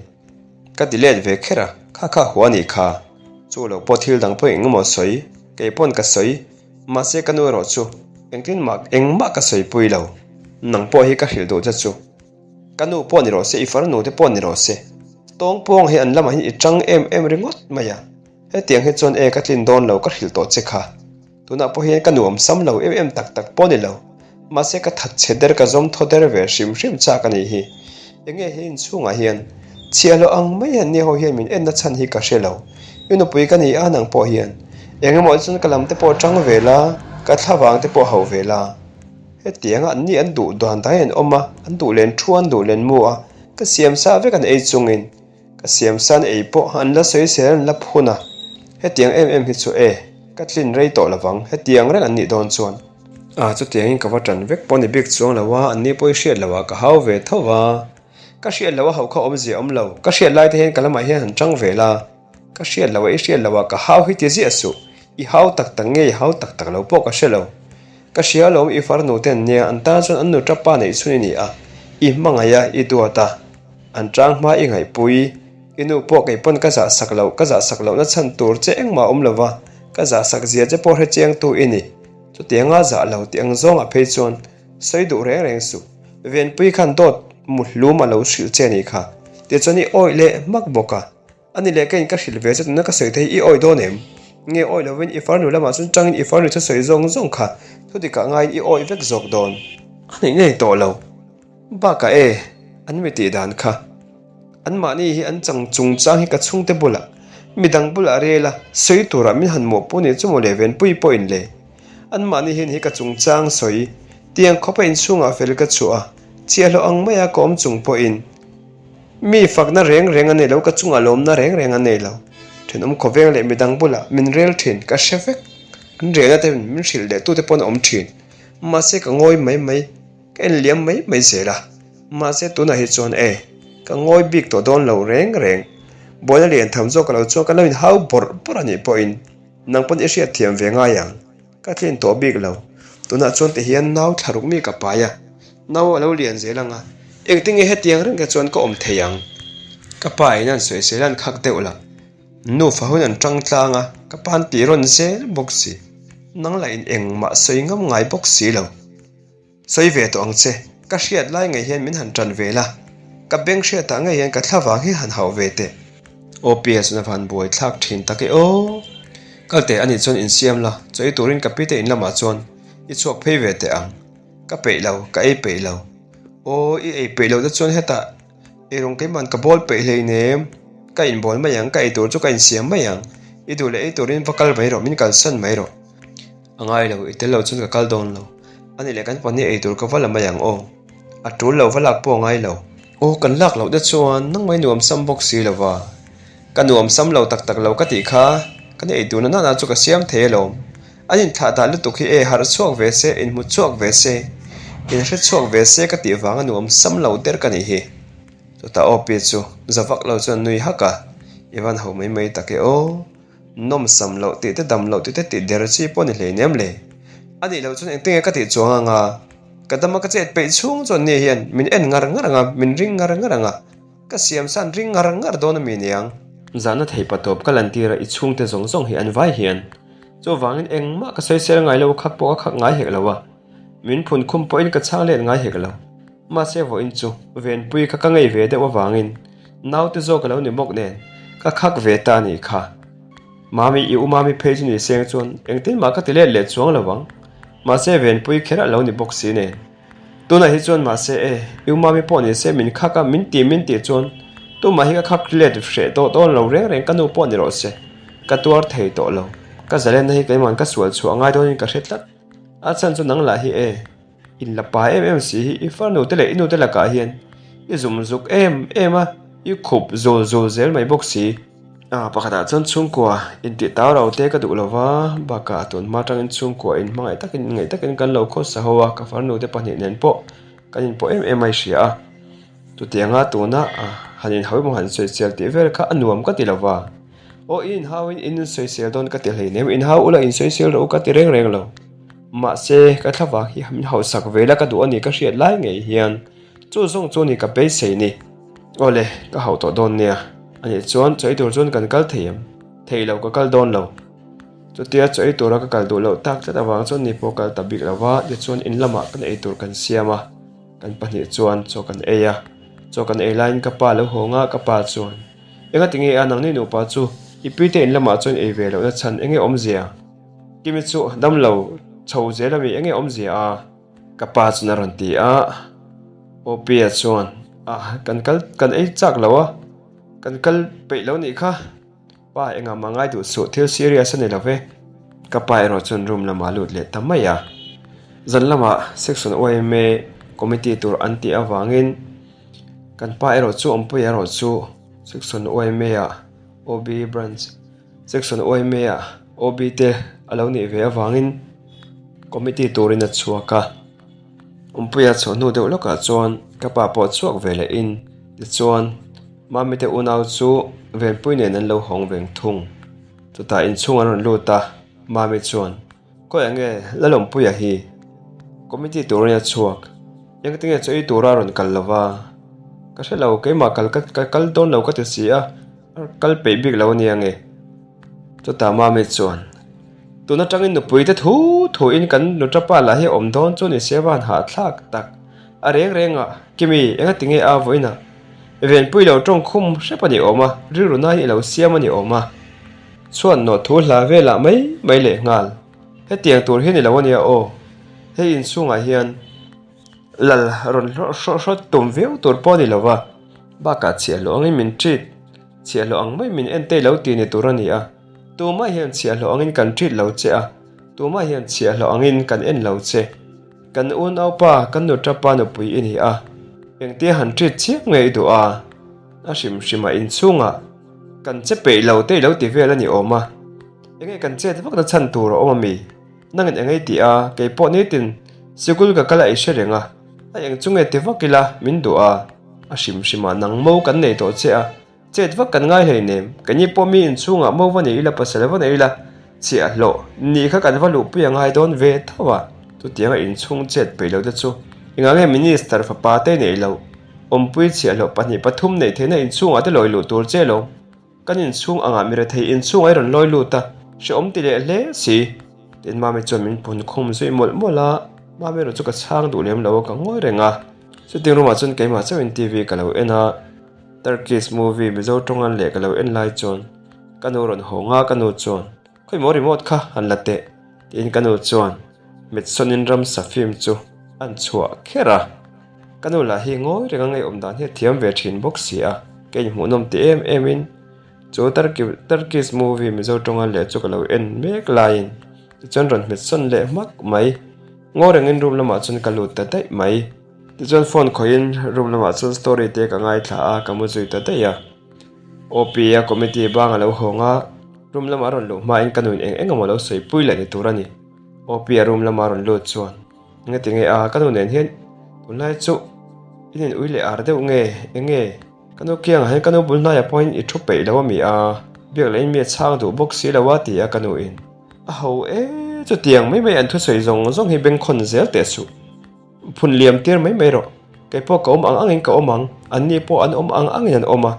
Ka ti let ve kher a, kha kha hua nih kha. Chu lo pawh thil dang pawh eng emaw sawi, kei pawn ka sawi, mahse ka nu erawh chu engtin mah engmah ka sawi pui lo. Nang pawh hi ka hrilh duh che chu. Ka nu pawh ni rawh se, i farnu te pawh ni rawh se. Tawng pawng hi an lamah hian i tang em em ringawt mai a, hetiang hi chuan e ka tlin dawn lo ka hrilh tawh che kha. Tunah pawh hian ka nuam sam lo em em tak tak pawh ni lo. Mahse ka that chhe der ka zawm thaw der ve hrim hrim chak a nih hi. Enge he inchhungah hian chhiahhlawh ang mai hian ni ho hian min enna chhan hi ka hre lo. I nupui ka ni a nang pawh hian eng emaw chuan ka lam te pawh tang ve la, ka thlavang te pawh hauh ve la. Hetianga an ni an duh dan dai an awm a, an duh len thu an duh len mu a, ka siam sa vek an ei chungin. Ka siam san ei pawh an la sawi sel an la phun a, hetiang em em hi chu e, ka tlin rei tawh lovang, hetiang reng an nih dawn chuan. A, chutiangin ka va tan vek pawh ni bik chuang lo a, an ni pawh i hriat loh ah ka hau ve tho va, ka hriat loh a hauh kha awmzia awm lo, ka hriat lai te hian ka lamah hian han tang ve la, ka hriat loh a i hriat loh ah ka hau hi ti ziah suh, i hau tak tak nge i hau tak tak lo pawh ka hre lo. Ka hria alawm i farnu te an nia, an tan chuan an nu tapa neih chhun i ni a, i hmangaih a, i duat a, an tang hma i ngaihpui, i nu pawh kei pawn ka zah sak loh, ka zah sak lohna chhan tur che engmah a awm lo va, ka zah sak zia che pawh hre chiangtu i ni. Chutianga zah lo tih ang zawngah phei chuan sawi duh reng reng suh. Venpui khan dawt muhlum a lo hrilh che a nih kha, tichuan i awih leh hmak bawk a. A ni leh ka in ka hrilh ve che tuna ka sawi thei i awi dawn em? Nge awih lovin i farnu lamah chuan tangin i farnu thusawi zawng zawng kha thudikah ngaiin i awih vek zawk dawn. A nih ngei tawh lo. Bakah e, an mi tih dan kha. Anmahni hi an chang chungchang hi ka chhungte bulah, midang bulah rel a, sawi turah min han mawhpawh nih chu mawle Venpui pawhin le. Anmahni hian hi ka chungchang sawi, tiang khawpa inchhungah fel ka chhuah a, chiahhlawh ang maia ka awm chung pawhin mi fakna reng reng a nei lo, ka chungah lawmna reng reng a nei lo. Thenawm khawveng leh midang bulah min rel thin, ka hre vek. An relna te min hrilh leh tute pawn a awm thin. Mahse ka ngawi mai mai. Ka en liam mai mai zel a, mahse tunah hi chuan e, ka ngawi bik tawh dawn lo reng reng. Buaina lian tham zawk ka lo chuan ka lo inhau bawrh bawrh a nih pawhin nang pawn i hriat thiam ve ngai ang. Ka tlin tawh bik lo. Tunah chuan ti hian nau thla ruk mi ka pai a, nau a lo lian zel ang a, engtinge hetiang reng te chuan ka awm thei ang? Ka pa in an sawisel an khak deuh la, nufa hun an tang tlang a, ka pan tih rawn zel bawk si. Nang lah in engmah sawi ngam ngai bawk si lo. Sawi ve tawh ang che, ka hriat lai ngei hian min han tan ve la, ka beng hriatah ngei hian ka thla vang hi han hauh ve teh. OPS na van buai thlak thin tak e aw. Kal teh anih chuan insiam la, chaw ei turin ka pite in lamah chuan i chhuak phei ve teh ang. Ka peih lo, ka ei peih lo. Aw, i ei peih loh te chuan hetah eirawng keiman ka bawl peih hleinem. Ka inbawl mai ang, ka ei tur chu ka insiam mai ang. I duh leh ei turin va kal mai rawh, min kalsan mai rawh. A ngai lo, i tel lo chuan ka kal dawn lo. A nih leh kan pahnih ei tur ka va la mai ang aw. A tul lo va lak pawh a ngai lo. Aw kan lak loh te chuan nang mai nuam sam bawk si lo va. Ka nuam sam lo tak tak lo ka tih kha kan ei tur na nana chu ka siam thei alawm. An inthlah dah lutuk hi e harh chhuak ve se, inhmu chhuak ve se, inhre chhuak ve se ka tih vanga nuam sam lo der ka nih hi. Chutah aw pi chu za vak lo chuan nui hak a, i van ho mai mai tak e aw. Nawm sam loh tih te dam loh tih te tih der chi pawh ni hleinem le. A nih loh chuan engtinge ka tih chuang anga ka dama ka chet peih chhung chuan ni hian min en ngar ngar anga min ring ngar ngar anga ka siam san ring ngar ngar dawn a mi niang. Zahna thei pa tawp ka lan tir a i chhungte zawng zawng hi an vai hian chuvangin engmah ka sawisel ngai lo khak pawh ka khak ngai hek lo a min phun khum pawhin ka chhang let ngai hek lo mahse vawiin chu venpui kha ka ngei ve deuh avangin Naute zawk a lo ni bawk nen ka khak ve ta a nih kha. Mami i u Mami phei chu ni seng chuan engtin mah ka ti let leh chuang lo ang. Mahse venpui kher a lo ni bawk si nen. Tunah hi chuan mahse e, i u Mami pawh ni se min khak a min ti min tih chuan tumah hi ka khak let hreh tawh dawn lo reng reng ka nu pawh ni rawh se. Ka tuar thei tawh lo. Ka zalenna hi keiman ka sual chhuah ngai dawnin ka hre tlat. A chhan chu nang lah hi e. In la pa em em si hi i farnu te leh i nu te lakah hian i zum zuk em em a, i khup zul zul zel mai bawk si. A pakhatah chuan chhungkua intih tau rau te ka duh lo va, bakah tun hma atangin chhungkua in hmangaih takin inngaih takin kan lo khawsa ho a, ka farnu te pahnih nen pawh kan inpawh em em a i hria a. Chutianga tuna han inhau emaw han sawisel tih vel kha a nuam ka ti lo va. Aw i inhauin in insawisel dawn ka ti hleinem, inhau ula insawisel rawh u ka ti reng reng lo. Mahse, ka thlavang hi min hausak ve la ka duh a ni ka hriat lai ngei hian chu zawng chu ni ka beisei ni. Awle, ka hauh tawh dawn nia. Anih chuan chaw ei tur chuan kan kal thei em? Thei lo, ka kal dawn lo. Chutia chaw ei tura ka kal duh loh tak tlat avang chuan ni pawh kal ta bik lo va, tichuan in lamah kan ei tur kan siam a, kan pahnih chuan chaw kan ei a. Chaw kan ei laiin ka pa lo hawng a, ka pa chuan, Engatinge a nangni nupa chu i pite in lamah chuan ei ve lohna chhan enge awmzia? Kimi chu damlo chho zel ami enge awmzia a? Ka pa chuan a rawn ti a, Opia chuan a kan kal kan ei chak lo a, kan kal peih lo nih kha, pa engah mah ngai duh suh thil serious a ni lo ve. Ka pa erawh chuan room lamah a lut leh ta mai a, zan lamah section yma committee tur an tih avangin kan pa erawh chu awmpuia erawh chu section yma ah OB branch Section YMA-ah OB te a lo nih ve avangin committee turin a chhuak a, Awmpuia chhuah hnu deuh lawkah chuan ka pa pawh chhuak ve lehin tichuan Mami te unau chu Venpui nen an lo hawng veng thung. Chutah inchhung an rawn lut a, Mami chuan, Khawiah nge Lalawmpuia hi committee turin a chhuak? Engtinge chaw ei tura a rawn kal lova? Ka hre lo, keimah kal ka kal dawn lo ka ti si a. Kal peih bik lo ania nge? Chutah Mami chuan, Tun atangin nupui te thu thu in kan nuṭapa lah hi a awm dawn chu ni se van hahthlak tak. A reng reng a, Kimi, enga tinge a vawiinah? Venpui lo tawng khum hrep a ni awm a, rilru nain i lo siam a ni awm a. Chhuat nawh thu hla velah mai mai leh nghal. Hetiang tur hi ni lo ania aw. Hei inchhungah hian lal rawn hlawh hrawt tum viau tur pawh a ni lo va, bakah chhiahhlawh angin min treat, chhiahhlawh ang mai min en tei lo tih ni tur a ni a. Tumah hian chhiahhlawh angin kan treat lo che a, tumah hian chhiahhlawh angin kan en lo che. Kan unaupa, kan nuṭapa nupui i ni a, engtia han treat chiam nge i duh a? A hrim hrimah inchhungah kan che peih lo te i lo ti vel a ni awm a, enge kan chet vakna chhan tur a awm a mi? Nangin eng ei tih a, kei pawh nitin sikul ka kal a i hre reng a, a eng chu nge ti vak ila min duh a, a hrim hrimah nang mo kan nei tawh che a, Chet vak kan ngai hleinem, keini pawh mi inchhungah mo va nei ila pasal va nei ila chhiahhlawh nih kha kan va luhpui a ngai dawn ve tho a, chutianga inchhung chet peih lo te chu engah nge minister fapa te neih loh, awmpui chhiahhlawh pahnih pathum neih theihna inchhungah te lawi luh tur che lo, kan inchhung angah mi rethei inchhungah i rawn lawi lut a, hrehawm ti leh hle si. Tin Mami chuan min phun khum zui mawlh mawlh a, Mami erawh chu ka chhang duh lem lo a ka ngawi reng a, chuting room ah chuan keimah chauhin TV ka lo en a. Turkish movie Mizo tawngan leh ka lo en lai chuan ka nu rawn haw nga ka nu chuan khawi maw remote kha han la teh tiin ka nu chuan mit sawnin ramsa film chu an chhuah kher a. Ka nu lah hi ngawi reng a ngeiawm dan hi a thiam ve thin bawk si a, ka inhmuhnawm ti em em in chu Turkish movie Mizo tawngan leh chu ka lo en mek laiin tichuan rawn hmet sawn leh hmak mai. Ngawi rengin room lamah chuan ka lut ta daih mai. Tichuan phone khawihin room lamah chuan story te ka ngaithla a, ka mu zui ta daih a. OP a committee bang a lo hawng a, room lamah a rawn luh hmain ka nuin eng eng emaw lo sawi pui leh ni tur a ni. OP a room lama rawn lut chuan, Engati nge a, ka nu nen hian tunlai chu in in ui leh ar deuh nge, eng nge? Ka nu kiangah hian ka nu bul hnaiah pawhin i thu peih lo a mi a, biak leh in mi a chhang duh bawk si lo a ti a ka nuin. A ho e, chutiang mai mai an thusawi zawng zawng hi bengkhawn zel teh suh. Phun liam tir mai mai rawh. Kei pawh ka awm ang angin ka awm ang, anni pawh an awm ang angin an awm a,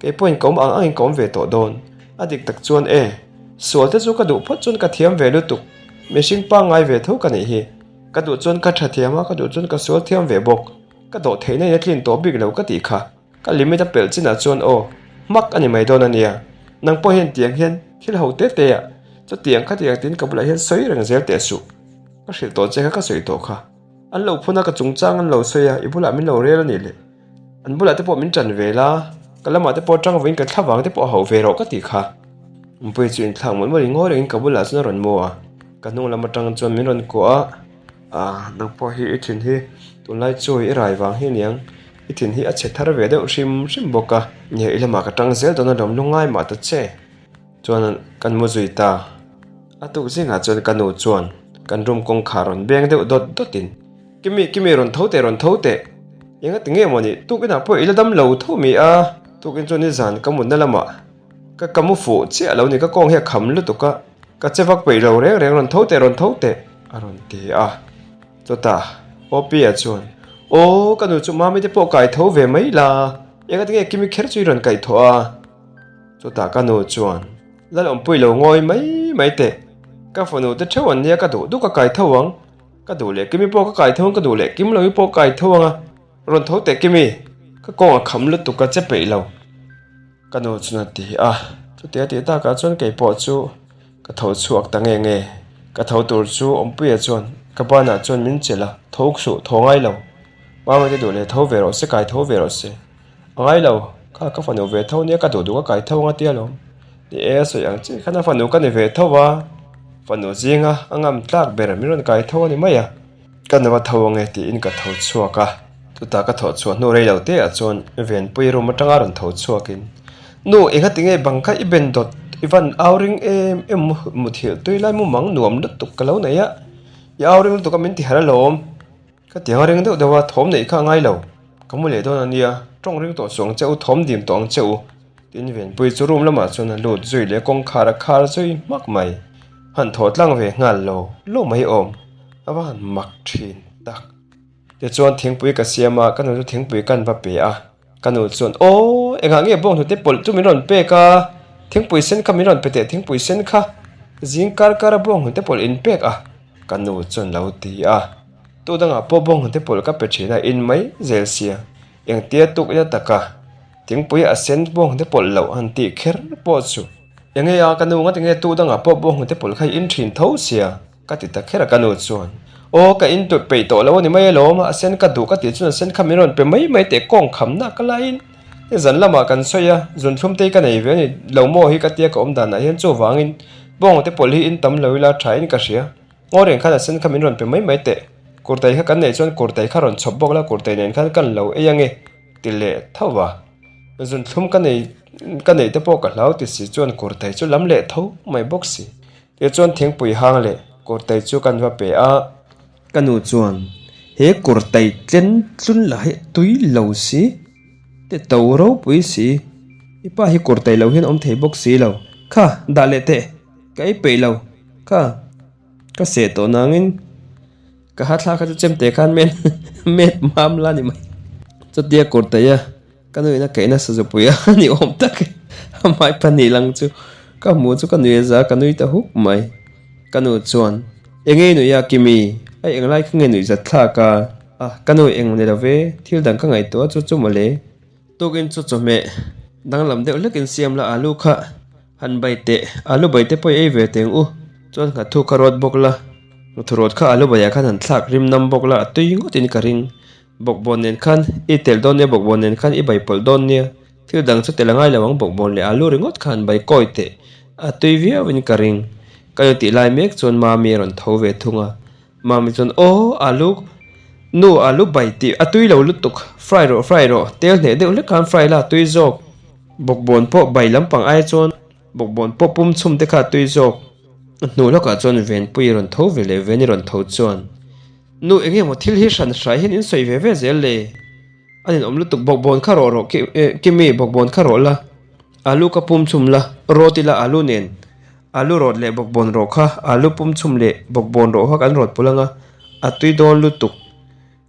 kei pawhin ka awm ang angin ka awm ve tawh dawn. A dik tak chuan e, sual te chu ka duh phawt chuan ka thiam ve lutuk, mihring pangngai ve tho ka nih hi. Ka duh chuan ka tha thiam a, ka duh chuan ka sual thiam ve bawk. Ka dawh theihna in a tlin tawh bik lo ka tih kha. Ka limit a pelh chinah chuan aw, hmak a ni mai dawn a nia. Nang pawh hian tiang hian thil ho te te ah chutiang khatiang tiin ka bulah hian sawi reng zel teh suh. Ka hrilh tawh che kha ka sawi tawh kha. An lo phun a ka chungchang an lo sawi a, i bulah min lo rel a nih le. An bulah te pawh min ṭan ve la, ka lamah te pawh ṭang vawiin ka thla vang te pawh a hauh ve rawh ka tih kha. Mpuii chu inthlak mawlh mawlhin ngawi rengin ka bulah chuan a rawn mu a, ka hnung lam aṭang chuan min rawn kuah a. Ah, nang pawh hi i thin hi tunlai chu i rai vang hi aniang, i thin hi a chhe thar ve deuh hrim hrim bawk a. Nia, i lamah ka tang zel dawn a lawm lungngai mah ta che. Chuan kan mu zui ta. A tuk zingah chuan ka nu chuan kan room kawngkhar rawn beng deuh dawt dawtin, Kimi, Kimi rawn tho teh, rawn tho teh. Engati nge maw ni, tukinah pawh i la dam lo tho mi a? Tukin chuan nizan ka mutna lamah ka ka mu fuh chiah lo ni, ka kawng hi a kham lutuk a, ka che vak peih lo reng reng, rawn tho teh, rawn tho teh, a rawn ti a. Chutah Opi-a chuan, Aw, ka nu chu Mami te pawh kai tho ve mai la, engati nge Kimi kher chu i rawn kaih thawh a? Chutah ka nu chuan, Lal awmpui lo ngawi mai mai teh, ka fanu te theuh an nia ka duh duh ka kai tho ang, ka duh leh Kimi pawh ka kai tho ang, ka duh leh Kim lohi pawh ka kai tho ang a, rawn tho teh Kimi, ka kawng a kham lutuk ka che peih lo. Ka nu chuan a ti a, chutia tih takah chuan kei pawh chu ka tho chhuak ta nge nge, ka tho tur chu Awmpuia chuan ka banah chuan min chelh a, tho suh, tho ngai lo, Mama te duh leh tho ve rawh se, kai tho ve rawh se. A ngai lo, kha ka fanu ve tho nia ka duh duh ka kai tho ang a tia lawm. Ni e, a sawi ang chiah khan a fanu ka ni ve tho a, fanu zinga a ngam tlak ber min rawn kai tho a ni mai a. Ka nu a tho ang e tiin ka tho chhuak a, chutah ka thawh chhuah hnu rei lo te ah chuan Venpui room atanga rawn tho chhuakin, Nu, engati nge bang kha i ben dawt, i van au ring em em muthilh tui lai mumang nuam lutuk ka lo nei a, i au ring lutuk a min ti harh alawm. Ka tiang a ring deuh deuh a, thawm neih kha a ngai lo. Ka mu leh dawn a nia, tawng ring tawh suh ang che u, thawm dim tawh ang che u. Tin Venpui chu room lamah chuan a lut zui leh kawngkhar a khar zui hmak mai. Han thaw tlang ve nghal lo lo mai awm, a va han mak thin tak. Tichuan thingpui ka siam a, ka nu chu thingpui kan va pe a. Ka nu chuan, Aw, engah nge bawnghnute pawlh chu min rawn pek a? Thingpui sen kha min rawn pe teh, thingpui sen kha zing kar kar a bawnghnute pawlh in pek a, ka nu chuan lo ti a. Tu dangah pawh bawnghnute pawlh ka pe thin a, in mai zel sia. Engtia tuk ina taka thingpui a sen bawnghnute pawlh loh han tih kher pawh chu. Enge a, ka nu ngati nge tu dangah pawh bawnghnute pawlh kha i in thin tho sia? Ka ti ta kher a ka nu chuan. Aw, ka in tawih peih tawh lo a ni mai alawm, a sen ka duh ka tih chuan a sen kha min rawn pe mai mai teh kawng khamna ka laiin zan lamah kan sawi a, zunthlum te hi ka nei ve a ni lo maw hi ka tia ka awm danah hian chuvangin bawnghnute pawlh hi in tam lo ila tha in ka hria. Ngaw reng khan a sen kha min rawn pe mai mai teh, kurtai kha kan neih chuan kurtai kha rawn chhawp bawk la kurtai nen khan kan lo ei ange ti leh tho va. Zunthlum ka nei ka neih te pawh ka hlau ti si chuan kurtai chu lam leh tho mai bawk si. Tichuan thingpui hang leh kurtai chu kan va pe a. Ka nu chuan, He kurtai tlen tlun lah hi tui lo si, te to ropui si, i pa hi kurtai lo hian awm thei bawk si lo, kha dah leh teh, ka ei peih lo, kha ka seh tawh nangin ka ha thla kha chu chemte khan men met mam la ni mai. Chutia kurtai a. Ka nuin a kaih nasa zupui a ni awm tak e, a hmai pahnih lang chu ka hmuh chu ka nui a za ka nui ta huk mai. Ka nu chuan, Enge i nuih a Kimi? A englai kha nge nuih zat thlak a? A, ka nu eng ni lo ve, thil dang ka ngaihtuah chu chu mawle. Tukin chu chawhmeh danglam deuh hlekin siam la alu kha han bai teh, alu bai te pawh i ei ve teng u, chuan nghathu kha rawt bawk la, nghathu rawt kha alu baiah khan han thlak rim nam bawk la a tui ngawtin ka ring. Bawkbawn nen khan i telh dawn nia, bawkbawn nen khan i bai pawlh dawn nia. Thil dang chu telh a ngai lo ang, bawkbawn leh alu ringawt khan bai kawi teh a tui viauin ka ring. Ka nu tih lai mek chuan Mami a rawn tho ve thung a. Mami chuan, Aw, alu, nu alu bai tih a tui lo lutuk, fry rawh, fry rawh, tel hneh deuh hlek khan fry la a tui zawk. Bawkbawn pawh bai lampang ai chuan bawkbawn pawh pum chhum te kha a tui zawk. A hnu lawkah chuan Venpui rawn tho ve leh Veni rawn tho chuan, Nu eng emaw thil hi hran hrai hian in sawi ve ve zel le. A ninawm lutuk bawkbawn kha rawh rawh Kimi bawkbawn kha rawh la, alu ka pum chhum la, rawt ila alu nen alu rawt leh bawkbawn rawh kha alu pum chhum leh bawkbawn rawh kha kan rawt pawlh anga a tui dawn lutuk.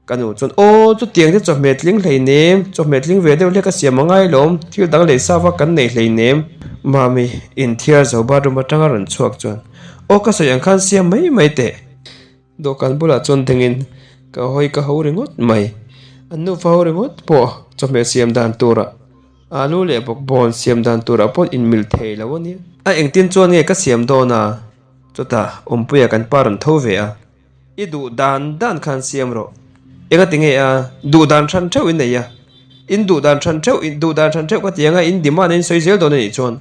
Ka nu chuan aw chutiang te chawhmeh tling hleinem, chawhmeh tling ve deuh hlek a siam a ngai lawm, thil dang leh sa vak kan nei hleinem. Mami inthiar zo bathroom atanga rawn chhuak chuan aw ka sawi ang khan siam mai mai teh. Dawhkan bulah chuan dingin ka hawi ka ho ringawt mai. An nufa ho ringawt pawh chawhmeh siam dan turah alu leh bawkbawn siam dan turah pawh inmil thei lo a nia. A engtin chuan nge ka siam dawn a? Chutah Awmpuia kan pa rawn tho ve a. I duh dan dan khan siam rawh. Engati nge a? Duh dan hran theuh in nei a. In duh dan hran theuh, duh dan hran theuh ka ti anga in demand a in sawi zel dawn a nih chuan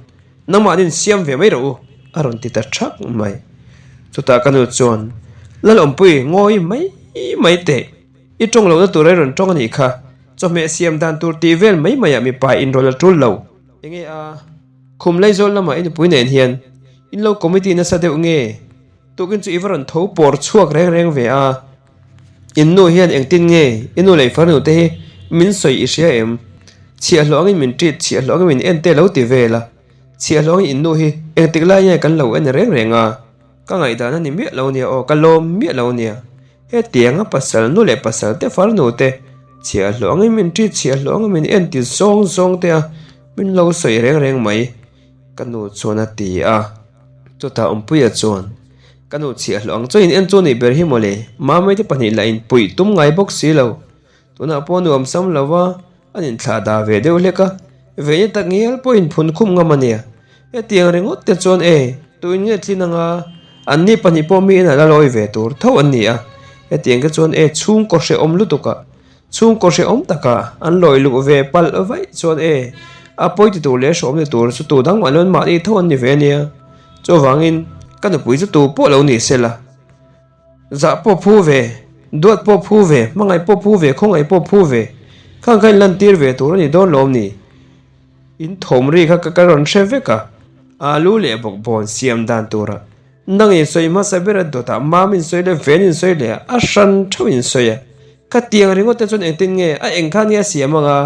Nangmah nin siam ve mai rawh u, a rawn ti ta thak mai. Chutah ka nu chuan, Lalawmpui, ngawi mai mai teh. I tawng lohna tur i rawn tawng a nih kha. Chawhmeh siam dan tur tih vel mai maiah mipa inrawlh a tul lo. Enge a, khum Laizawl lamah i nupui nen hian in lo committee nasa deuh nge? Tukin chu i va rawn tho pawr chhuak reng reng ve a. In nu hian engtin nge i nu leh i farnu te hi min sawi i hria em? Chhiahhlawh angin min treat, chhiahhlawh angin min en te lo ti vel a. Chhiahhlawh angin in nu hi engtik lai nge kan lo en reng reng a? Ka ngaihdan a ni miah lo nia aw, ka lawm miah lo nia. Hetianga pasal nu leh pasal te farnu te chhiahhlawh angin min treat, chhiahhlawh angin min en ti zawng zawng te a min lo sawi reng reng mai ka nu chuan a ti a. Chutah Awmpuia chuan, Ka nu chhiahhlawh ang chuan in en chu nih ber hi mawle, Mamei te pahnih lah in puih tum ngai bawk si lo. Tunah pawh nuam sam lo va, an inthlah dah ve deuh hlek a, vehni tak ngial pawh in phun khum ngam a nia. Hetiang ringawt te chuan e, tuin nge tlin anga, anni pahnih pawh mi inah la lawi ve tur tho an ni a. Hetiang te chuan e, chhungkaw hrehawm lutuk ah Chhungkaw hrehawm taka an lawi luh ve palh vaih chuan e, a pawi ti tur leh hrehawm ni tur chu tu dang mah lo mahni tho an ni ve ania. Chuvangin ka nupui chu tu pawh lo ni se la, zah pawh phu ve, duat pawh phu ve, hmangaih pawh phu ve, khawngaih pawh phu ve, khang kha inlantir ve tur a ni dawn lawm ni? In thawm ri kha ka rawn hre vek a, alu leh bawkbawn siam dan turah Nang in sawi hmasa ber a dawtah mam in sawi leh ven in sawi leh a, a hran theuh in sawi a. Ka tiang ringawt te chuan engtin nge a eng khan nge a siam ang a?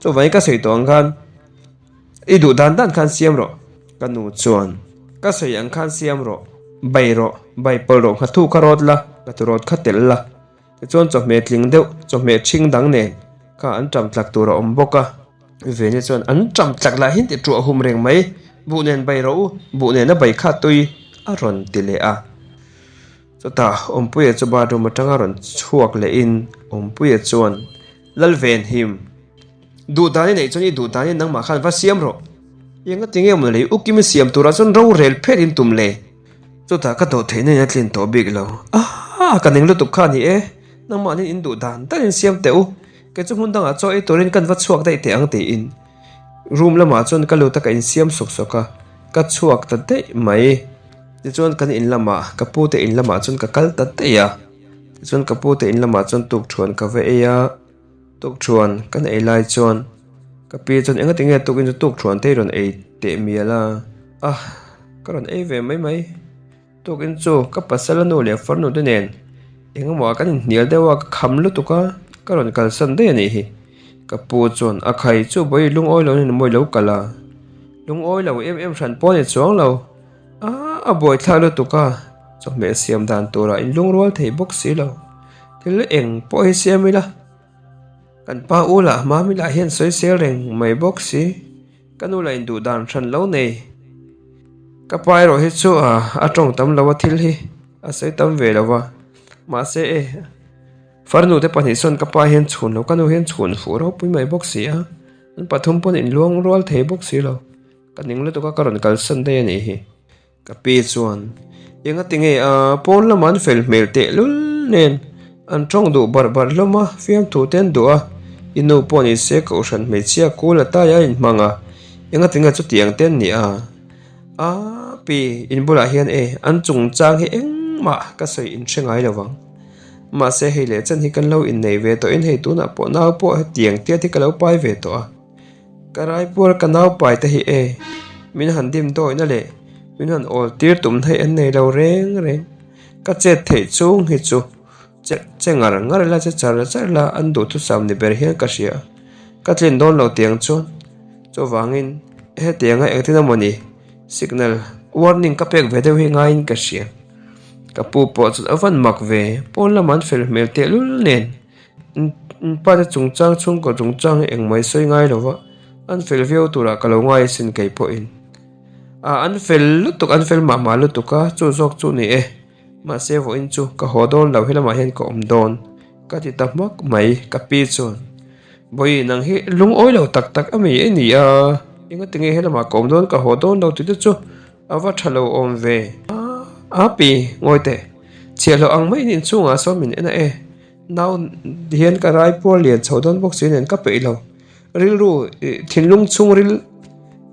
Chuvangin ka sawi tawh ang khan i duh dan dan khan siam rawh. Ka nu chuan ka sawi ang khan siam rawh, bai rawh, bai pawlh rawh, nghathu kha rawt la, nghathu rawt kha telh la. Tichuan chawhmeh tling deuh, chawhmeh ṭhing dang nen kha an ṭam tlak tur a awm bawk a. Veni chuan an ṭam tlak lah hian ti ṭuah hum reng mai, buh nen bai rawh u, buh nena bai kha tui a rawn ti leh a. Chutah Awmpuia chu bathroom aṭanga rawn chhuak lehin Awmpuia chuan, Lalvenhim, duh dan i neih chuan i duh danin nangmah khan va siam rawh. Enga tinge maw lei ukimi siam turah chuan rorel phet in tum le? Chutah ka dawh theihna in a tlin tawh bik lo. Aaa ka ning lutuk kha a ni e, nangmahni in duh dan dan in siam teh u, kei chu hmun dangah chaw ei turin kan va chhuak daih teh ang tiin room lamah chuan ka lut a ka insiam sawk sawk a, ka chhuak ta daih mai. Tichuan kan in lamah ka pu te in lamah chuan ka kal ta daih a, tichuan ka pu te in lamah chuan tukṭhuan ka va ei a. Tukṭhuan kan ei lai chuan ka pi chuan engati nge tukin chu tukṭhuan te i rawn ei teh mial a? Ah, ka rawn ei ve mai mai. Tukin chu ka pasal a nu leh farnu te nen engemaw ah kan inhnial deuh a, ka kham lutuk a, ka rawn kalsan daih a nih hi. Ka pu chuan a khai chu bawi lungawi lo nen mawi lo kal a, lungawi lo em em hran pawh a ni chuang lo. Ah, a buaithlak lutuk a, chawhmeh siam dan turah inlungrual thei bawk si lo. Thil eng pawh hi siam ila, kan pa u lah Mami lah hian sawisel reng mai bawk si, ka nu lah induh dan hran lo nei. Ka pa erawh hi chu a tawng tam lo a thil hi a sawi tam ve lo va, mahse e farnu te pahnih sawn ka pa hian chhun lo, ka nu hian chhun fuh ropui mai bawk si a, an pathum pawn inluang rual thei bawk si lo, ka ning lutuk a ka rawn kalsan daih a nih hi. Ka pi chuan, Engati nge a, pawn lamah an fel hmel teh lul nen, an tawng duh barh barh hlawm a, fiamthu te an duh a, i nu pawh ni se kohhran hmeichhia kul a tai a inhmang a, engati nge chutiang te an ni a? A pi, in bulah hian e, an chungchang hi engmah ka sawi inhre ngai lo vang. Mahse hei leh chen hi kan lo innei ve tawhin hei tunah pawh nau pawh hetiang tiat hi ka lo pai ve tawh a. Ka raipuar ka naupai te hi e, min han dim dawihna leh min han awl tir tum theih an nei lo reng reng. Ka chet theih chung hi chu che che ngar ngar ila che char char ila an duhthusam ni ber hian ka hria. Ka tlin dawn lo tiang chuan chuvangin hetianga engtin emawni signal warning ka pek ve deuh hi ngaiin ka hria. Ka pu pawh chu a van mak ve, pawn lamah an fel hmel tehlul nen. Pa te chungchang chhungkaw chungchang hi engmah i sawi ngai lo va, an fel viau turah ka lo ngai asin kei pawhin. Ah an fel lutuk an fel mah mah lutuk a, chu zawk chu ni e. Mahse vawiin chu ka haw dawn lo helamah hian ka awm dawn ka ti ta hmak mai ka pi chuan. Bawi nang hi lungawi lo tak tak a mi i ni a, engatinge helamah ka awm dawn ka haw dawn lo tih te chu a va tha lo awm ve. A pi ngawi teh chhiahhlawh ang maiin inchhungah sawn min en a e. Nau hian ka rai puar lian chho dawn bawk si nen ka peih lo. Rilru thinlung chhungril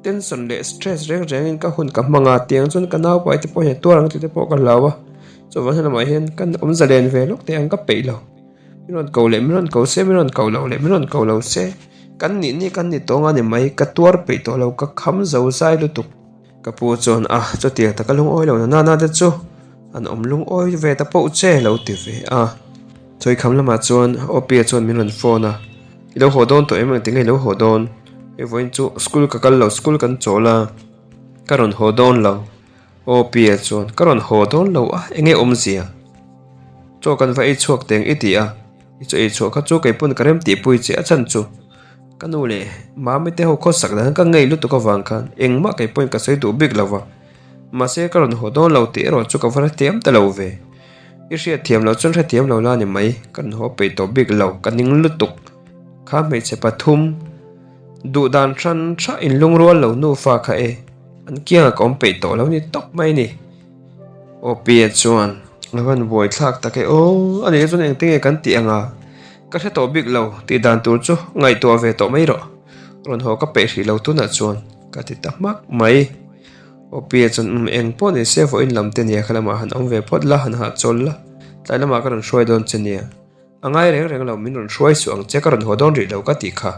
tension leh stress reng rengin ka hun ka hmang a, tiang chuan ka naupai te pawh hian tuar ang tih te pawh ka hlau a. Chuvang hian lamah hian ka awm zalen ve lawk teh ang ka peih lo. Min rawn ko leh min rawn ko se, min rawn ko lo leh min rawn ko lo se, kan nih nih kan ni tawng a ni mai, ka tuar peih tawh lo, ka kham zo zai lutuk. Ka pu chuan a, chutiang taka lungawi lo na nana te chu an awm lungawi ve ta poh che lo ti ve a. Chawikham lamah chuan Opia chuan min rawn phone a, I lo haw dawn tawh em engtin nge i lo haw dawn? Hei vawiin chu school ka kal lo, school kan chawl a, ka rawn haw dawn lo. Opia chuan ka rawn haw dawn lo a, enge awmzia? Chaw kan va ei chhuak teng i ti a, i chaw ei chhuah kha chu keipawn ka rem tihpui che a chhan chu. Ka nu leh Mami te ho khawsak dan ka ngei lutuk avang khan engmah kei pawhin ka sawi duh bik lo va, mahse ka rawn haw dawn lo tih erawh chu ka va hrethiam ta lo ve. I hriatthiam loh chuan hrethiam lo la ni mai, ka rawn haw peih tawh bik lo, ka ning lutuk. Kha hmeichhe pathum duh dan hran hra inlungrual lo nufa kha e, an kiangah ka awm peih tawh lo ni tawp mai ni. Aw Pia chuan a van buai thlak tak e aw, a nih chuan engtin nge kan tih ang a, ka hre tawh bik lo tih dan tur chu ngaihtuah ve tawh mai rawh, rawn haw ka peih hrih lo tunah chuan ka ti ta hmak mai. Aw Pia chuan umm eng pawh ni se vawiin lam te nia kha lamah han awm ve phawt la, han hahchawl la, tlai lamah ka rawn hruai dawn che nia. A ngai reng reng lo, min rawn hruai suh ang che, ka rawn haw dawn rih lo ka tih kha.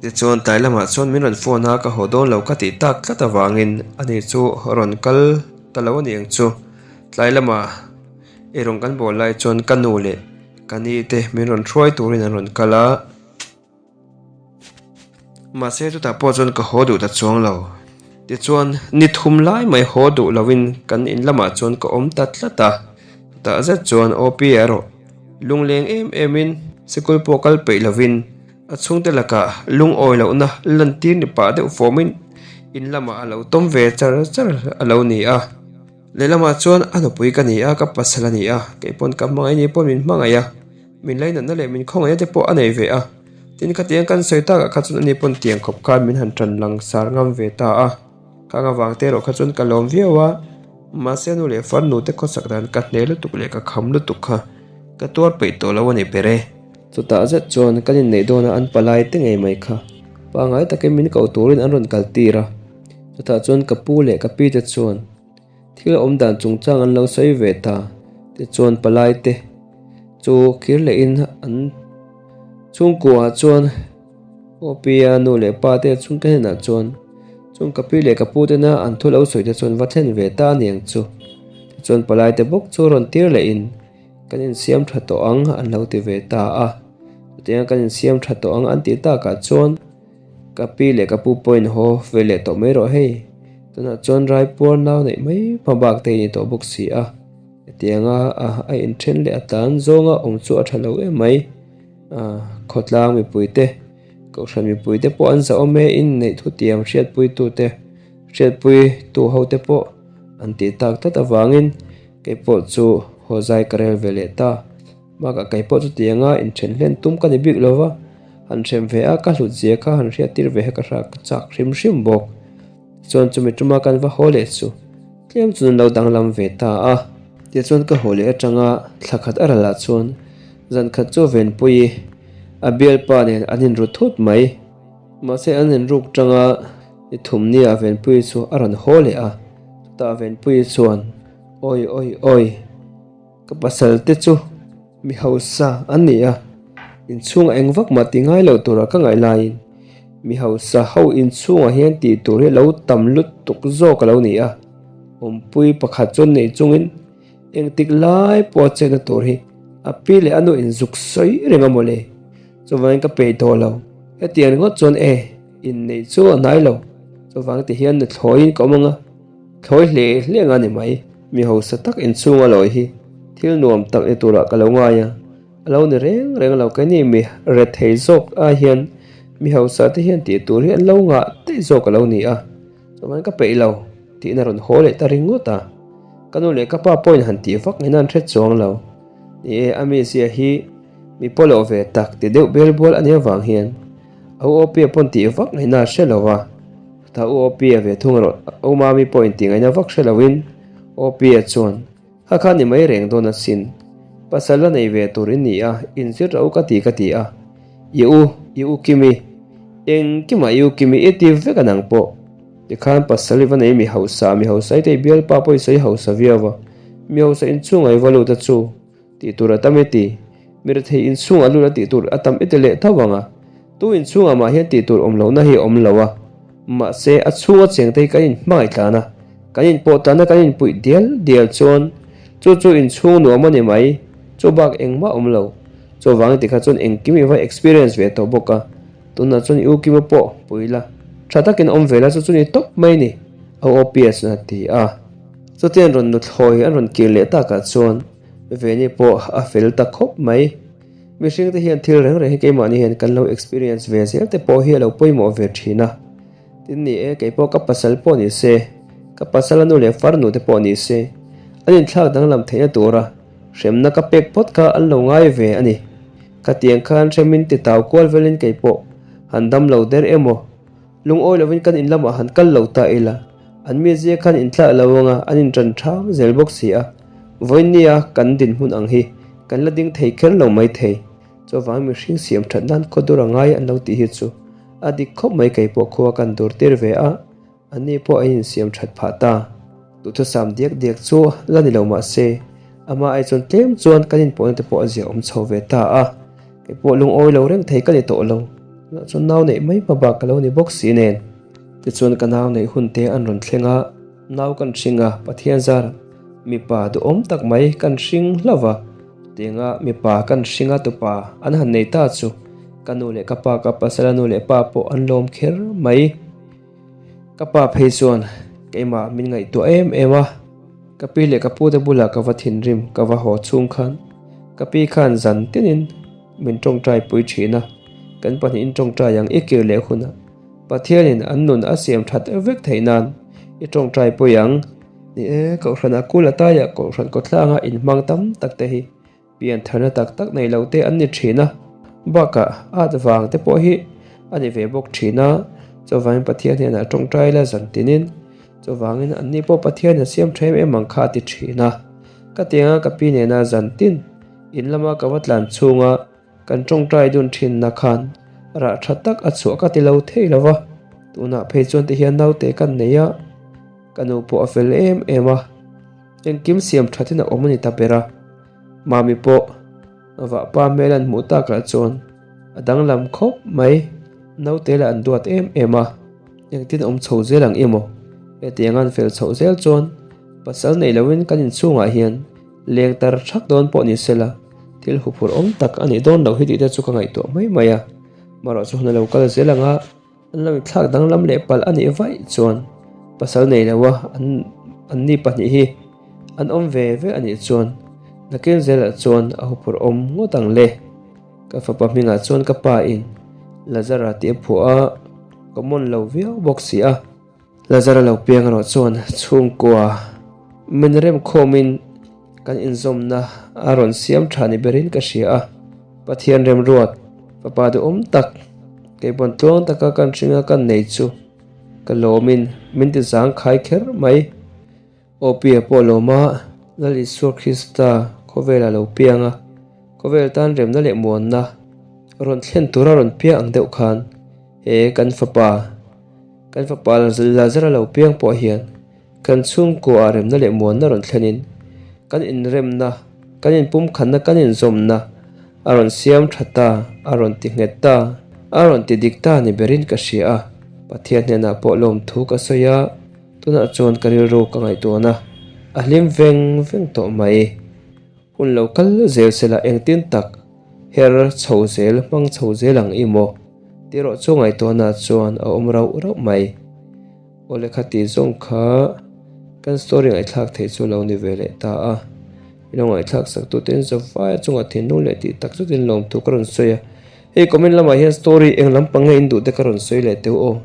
Tichuan tlai lamah chuan min rawn phone a, ka haw dawn lo ka tih tak tlat avangin ani chu rawn kal ta lo a ni ang chu. Tlai lamah eirawng kan bawl lai chuan ka nu leh ka ni te min rawn hruai turin an rawn kal a. Mahse chutah pawh chuan ka haw duh ta chuang lo. Tichuan ni thum lai mai haw duh loin kan in lamah chuan ka awm ta tlat a. Chutah zet chuan OP erawh lungleng em emin sikul pawh kal peih lovin a chhungte lakah lungawi lohna lantir ni pah deuh fawmin in lamah a lo tawm ve char char a lo ni a. Lehlamah chuan a nupui ka ni a, ka pasal a ni a, kei pawn ka hmangaih ni pawn min hmangaih a. Min lainatna leh min khawngaihna te pawh a nei ve a. Tin, khatiang kan sawi takah kha chuan ani pawn tiang khawp khan min han tan lang sar ngam ve ta a. Khang avang te erawh kha chuan ka lawm viau a, mahse nu leh farnu te khawsak dan ka hne lutuk leh ka kham lutuk kha ka tuar peih tawh lo a ni ber e. Chutah zet chuan kan inneih dawna an palai te ngei mai kha pangngai takin min ko turin an rawn kal tir a, chutah chuan ka pu leh ka pi te chuan thil awm dan chungchang an lo sawi ve ta. Tichuan palai te chu kir lehin an chhungkuaah chuan Aw pi a nu leh pa te chhungte hnenah chuan chung ka pi leh ka pu tena an thu lo sawi te chuan va thlen ve ta aniang chu. Tichuan palai te bawk chu rawn tir lehin kan insiam tha tawh ang an lo ti ve ta a. Chutianga kan insiam tha tawh ang an tih takah chuan ka pi leh ka pu pawhin haw ve leh tawh mai rawh hei. Tunah chuan raipuar nau neih mai hma bak te i ni tawh bawk si a. Hetianga a inthen leh a tlan zawnga awm chu a tha lo em mai. Khawtlang mipuite, Kohhran mipuite pawh an zahawm e, inneih thutiam hriatpuitute, hriatpuitu hote pawh an tih tak tlat avangin kei pawh chu haw zai ka rel ve leh ta. Bakah kei pawh chutianga inthen hlen tum ka ni bik lo va, han hrem ve a, ka hlut zia kha han hriattir ve kha ka hra chak hrim hrim bawk. Chuan chumi tuma kan va haw leh chu tlem chuan an lo danglam ve ta a. Tichuan ka haw leh atanga thla khat a ralah chuan zan khat chu Venpuii a bialpa nen an inru thut mai. Mahse an inruk tanga ni thumnia Venpuii chu a rawn haw leh a, chutah Venpuii chuan Awi awi awi! Ka pasal te chu mi hausa an ni a, inchhungah eng vak mah ti ngai lo tura ka ngaih laiin mi hausa ho inchhungah hian tih tur hi lo tam lutuk zawk a lo ni a, awmpui pakhat chu nei chungin engtik lai pawha chetna tur hi a pi leh a nu inzuk sawi reng a mawle, chuvangin ka peih tawh lo, hetiang ringawt chuan e inneih chu a hnai lo, chuvang ti hian nuthlawiin ka awm ang a. Thlawi hle hle anga ni mai. Mi hausa tak inchhunga lawi hi thil nuam tak ni turah ka lo ngai a, a lo ni reng reng lo. Keini mi rethei zawk ai hian mi hausa te hian tih tur hi an lo ngah daih zawk a lo ni a, chuan ka peih lo tihna rawn haw leh ta ringawt a. Ka nu leh ka pa pawhin han tih vak ngaihna an hre chuang lo. Ni e, a mizia hi mi pawlawh ve tak ti deuh bel bual a nih avang hian a u Opia pawn tih vak ngaihna a hre lo va. Chutah u Opia ve thung erawh U Mami pawh inti ngaihna vak hre loin Opia chuan, Kha kha ni mai reng dawn asin. Pasal la nei ve tur in ni a, inzir ro ka ti ka ti a. I u, i u Kimi. Engkimah i u Kimi i ti vek a nang pawh. Tikhan pasal i va nei mi hausa, mi hausa i tei bialpa pawh i sawi hausa viau a. Mi hausa inchhungah i va lut a chu. Tih tur a tam i ti. Mi rethei inchhungah lut a tih tur a tam i ti leh tho ang a. Tu inchhungah mah hian tih tur awm lohna hi a awm lo a. Mahse, a chhunga chengte hi kan inhmangaih tlan a, kan inpawh tlan a kan inpuih dial dial chuan chu chu inchhung nuam a ni mai. Chu bak engmah a awm lo. Chuvangin tikha chuan engkim i va experience ve tawh bawk a. Tunah chuan i u Kima pawh pui la, tha takin awm ve la chu chu ni tawp mai ni, a u Opia chuan a ti a. Chutiang rawn nuthlawi an rawn kir leh takah chuan Veni pawh a fel ta khawp mai. Mihring te hian thil reng reng hi keimahni hian kan lo experience ve zel te pawh hi a lo pawimawh ve thin a. Tin ni e, keipawh ka pasal pawh ni se, ka pasal a nu leh farnu te pawh ni se, an inthlak danglam theihna tura hremna ka pek phawt kha an lo ngai ve a ni. Khatiang khan hremin titau kual velin keipawh han dam lo der emaw Lungawi lovin kan in lamah han kal lo ta ila, an mizia khan inthlak lo anga an inṭan ṭham zel bawk si a, vawinia kan dinhmun ang hi kan la ding thei kher lo mai thei. Chuvangin mihring siam ṭhat nan khaw dur a ngai an lo tih hi chu a dik khawp mai kei pawh khua kan dur tir ve a, anni pawh an insiam ṭhat phah ta. Duhthusam diak diak chu la ni lo mah se, amah ai chuan tlem chuan kan inpawhna te pawh a ziaawm chho ve ta a. Kei pawh lungawi lo reng thei ka ni tawh lo. Tunah chuan nau neih mai hma bak ka lo ni bawk si nen. Tichuan ka nau neih hun te an rawn thleng a, nau kan hring a, Pathian zar mipa duhawm tak mai kan hring hlauh va, chutianga mipa kan hring a tupa an han nei ta chu ka nu leh ka pa ka pasala nu leh pa pawh an lawm kher mai. Ka pa phei chuan keimah min ngaihtuah em em a, ka pi leh ka pute bulah ka va thinrim ka va haw chhung khan ka pi khan zan tinin min tawngtai pui thin a, kan pahnihin tawngtai ang i kir leh hunah Pathianin an nun a siam that vek theih nan i tawngtai pui ang. Ni e, Kohhran a kul ataiah Kohhran kawthlanga inhmang tam tak te hi Pian tharna tak tak nei lo te an ni thin a. Bakah at vang te pawh hi a ni ve bawk thin a, chuvangin Pathian hnenah tawngtai la zan tinin chuvangin anni pawh Pathian a siam tha em em ang kha a ti thin a. Ka tianga ka pi nena zan tin in lama ka va tlan chhunga kan tawngtai dun thinna khan rah tha tak a chhuah ka ti lo thei lo va, tunah phei chuan ti hian naute kan nei a, ka nu pawh a fel em em a, engkim siam thatin a awm a ni ta ber a, Mami pawh vahpa hmel an hmuh takah chuan a danglam khawp mai, naute lah an duat em em a, engtin awm chho zel ang emaw hetiang an fel chhoh zel chuan pasal nei loin kan inchhungah hian leng tar thak dawn pawh ni sela thil huphurh awm tak a nih dawn loh hi tih te chu ka ngaihtuah mai mai a, marawh chu hun a lo kal zel ang a. An lo inthlak danglam leh palh a nih vaih chuan pasal nei lo a an anni pahnih hi an awm ve ve a nih chuan nakin zelah chuan a huphurh awm ngawt ang le. Ka fapa hmingah chuan ka pa in Lazara tih a phuah a, common lo viau bawk si a. Lazara lo piang erawh chuan chhungkua min remkhawmin kan inzawmna a rawn siam tha ni berin ka hria a, Pathian remruat fapa duhawm tak keipawn tluang taka kan hringa kan nei chu ka lawmin min ti zangkhai kher mai. Awpia pawh lawma Lal Isua Krista khawvelah lo piang a, khawvel tan remna leh muanna rawn thlen tura rawn piang ang deuh khan he kan fapa Kan fapa Lazara lo piang pawh hian kan chhungkuaah remna leh muanna rawn thlenin kan inremna, kan inpumkhatna, kan inzawmna a rawn siam tha ta, a rawn ti nghet ta, a rawn ti dik ta ni berin ka hria a. Pathian hnenah pawh lawmthu ka sawi a, tunah chuan ka rilru ka ngaihtuahna a hlim veng veng tawh mai. Hun lo kal zel sela engtin tak her chho zel hmang chho zel ang i maw? Tih erawh chu ngaihtuahna chuan a awm rauh rauh mai. Aw lehkha tih zawng kha kan story ngaihthlak theih chu lo ni ve leh ta a. I lo ngaihthlak sak tu ten Zavai chungah thinlung leh tih tak chutin lawmthu ka rawn sawi a. Hei comment lamah hian story eng lampang nge in duh te ka rawn sawi leh teuh aw.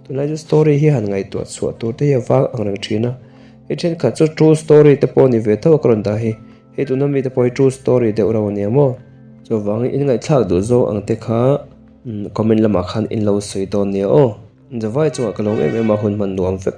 Tunlai chu story hi han ngaihtuah chhuah tur te hi a vang ang reng thin a. Hei thenkhat chu true story te pawh ni ve tho a ka rawn dah hi. Hei tuna mite pawh hi true story deuh reuh a nia maw? Chuvangin in ngaihthlak duh zawk ang te kha comment lamah khan in lo sawi dawn nia aw. Zavai chungah ka lawm em em a hun hman nuam vek.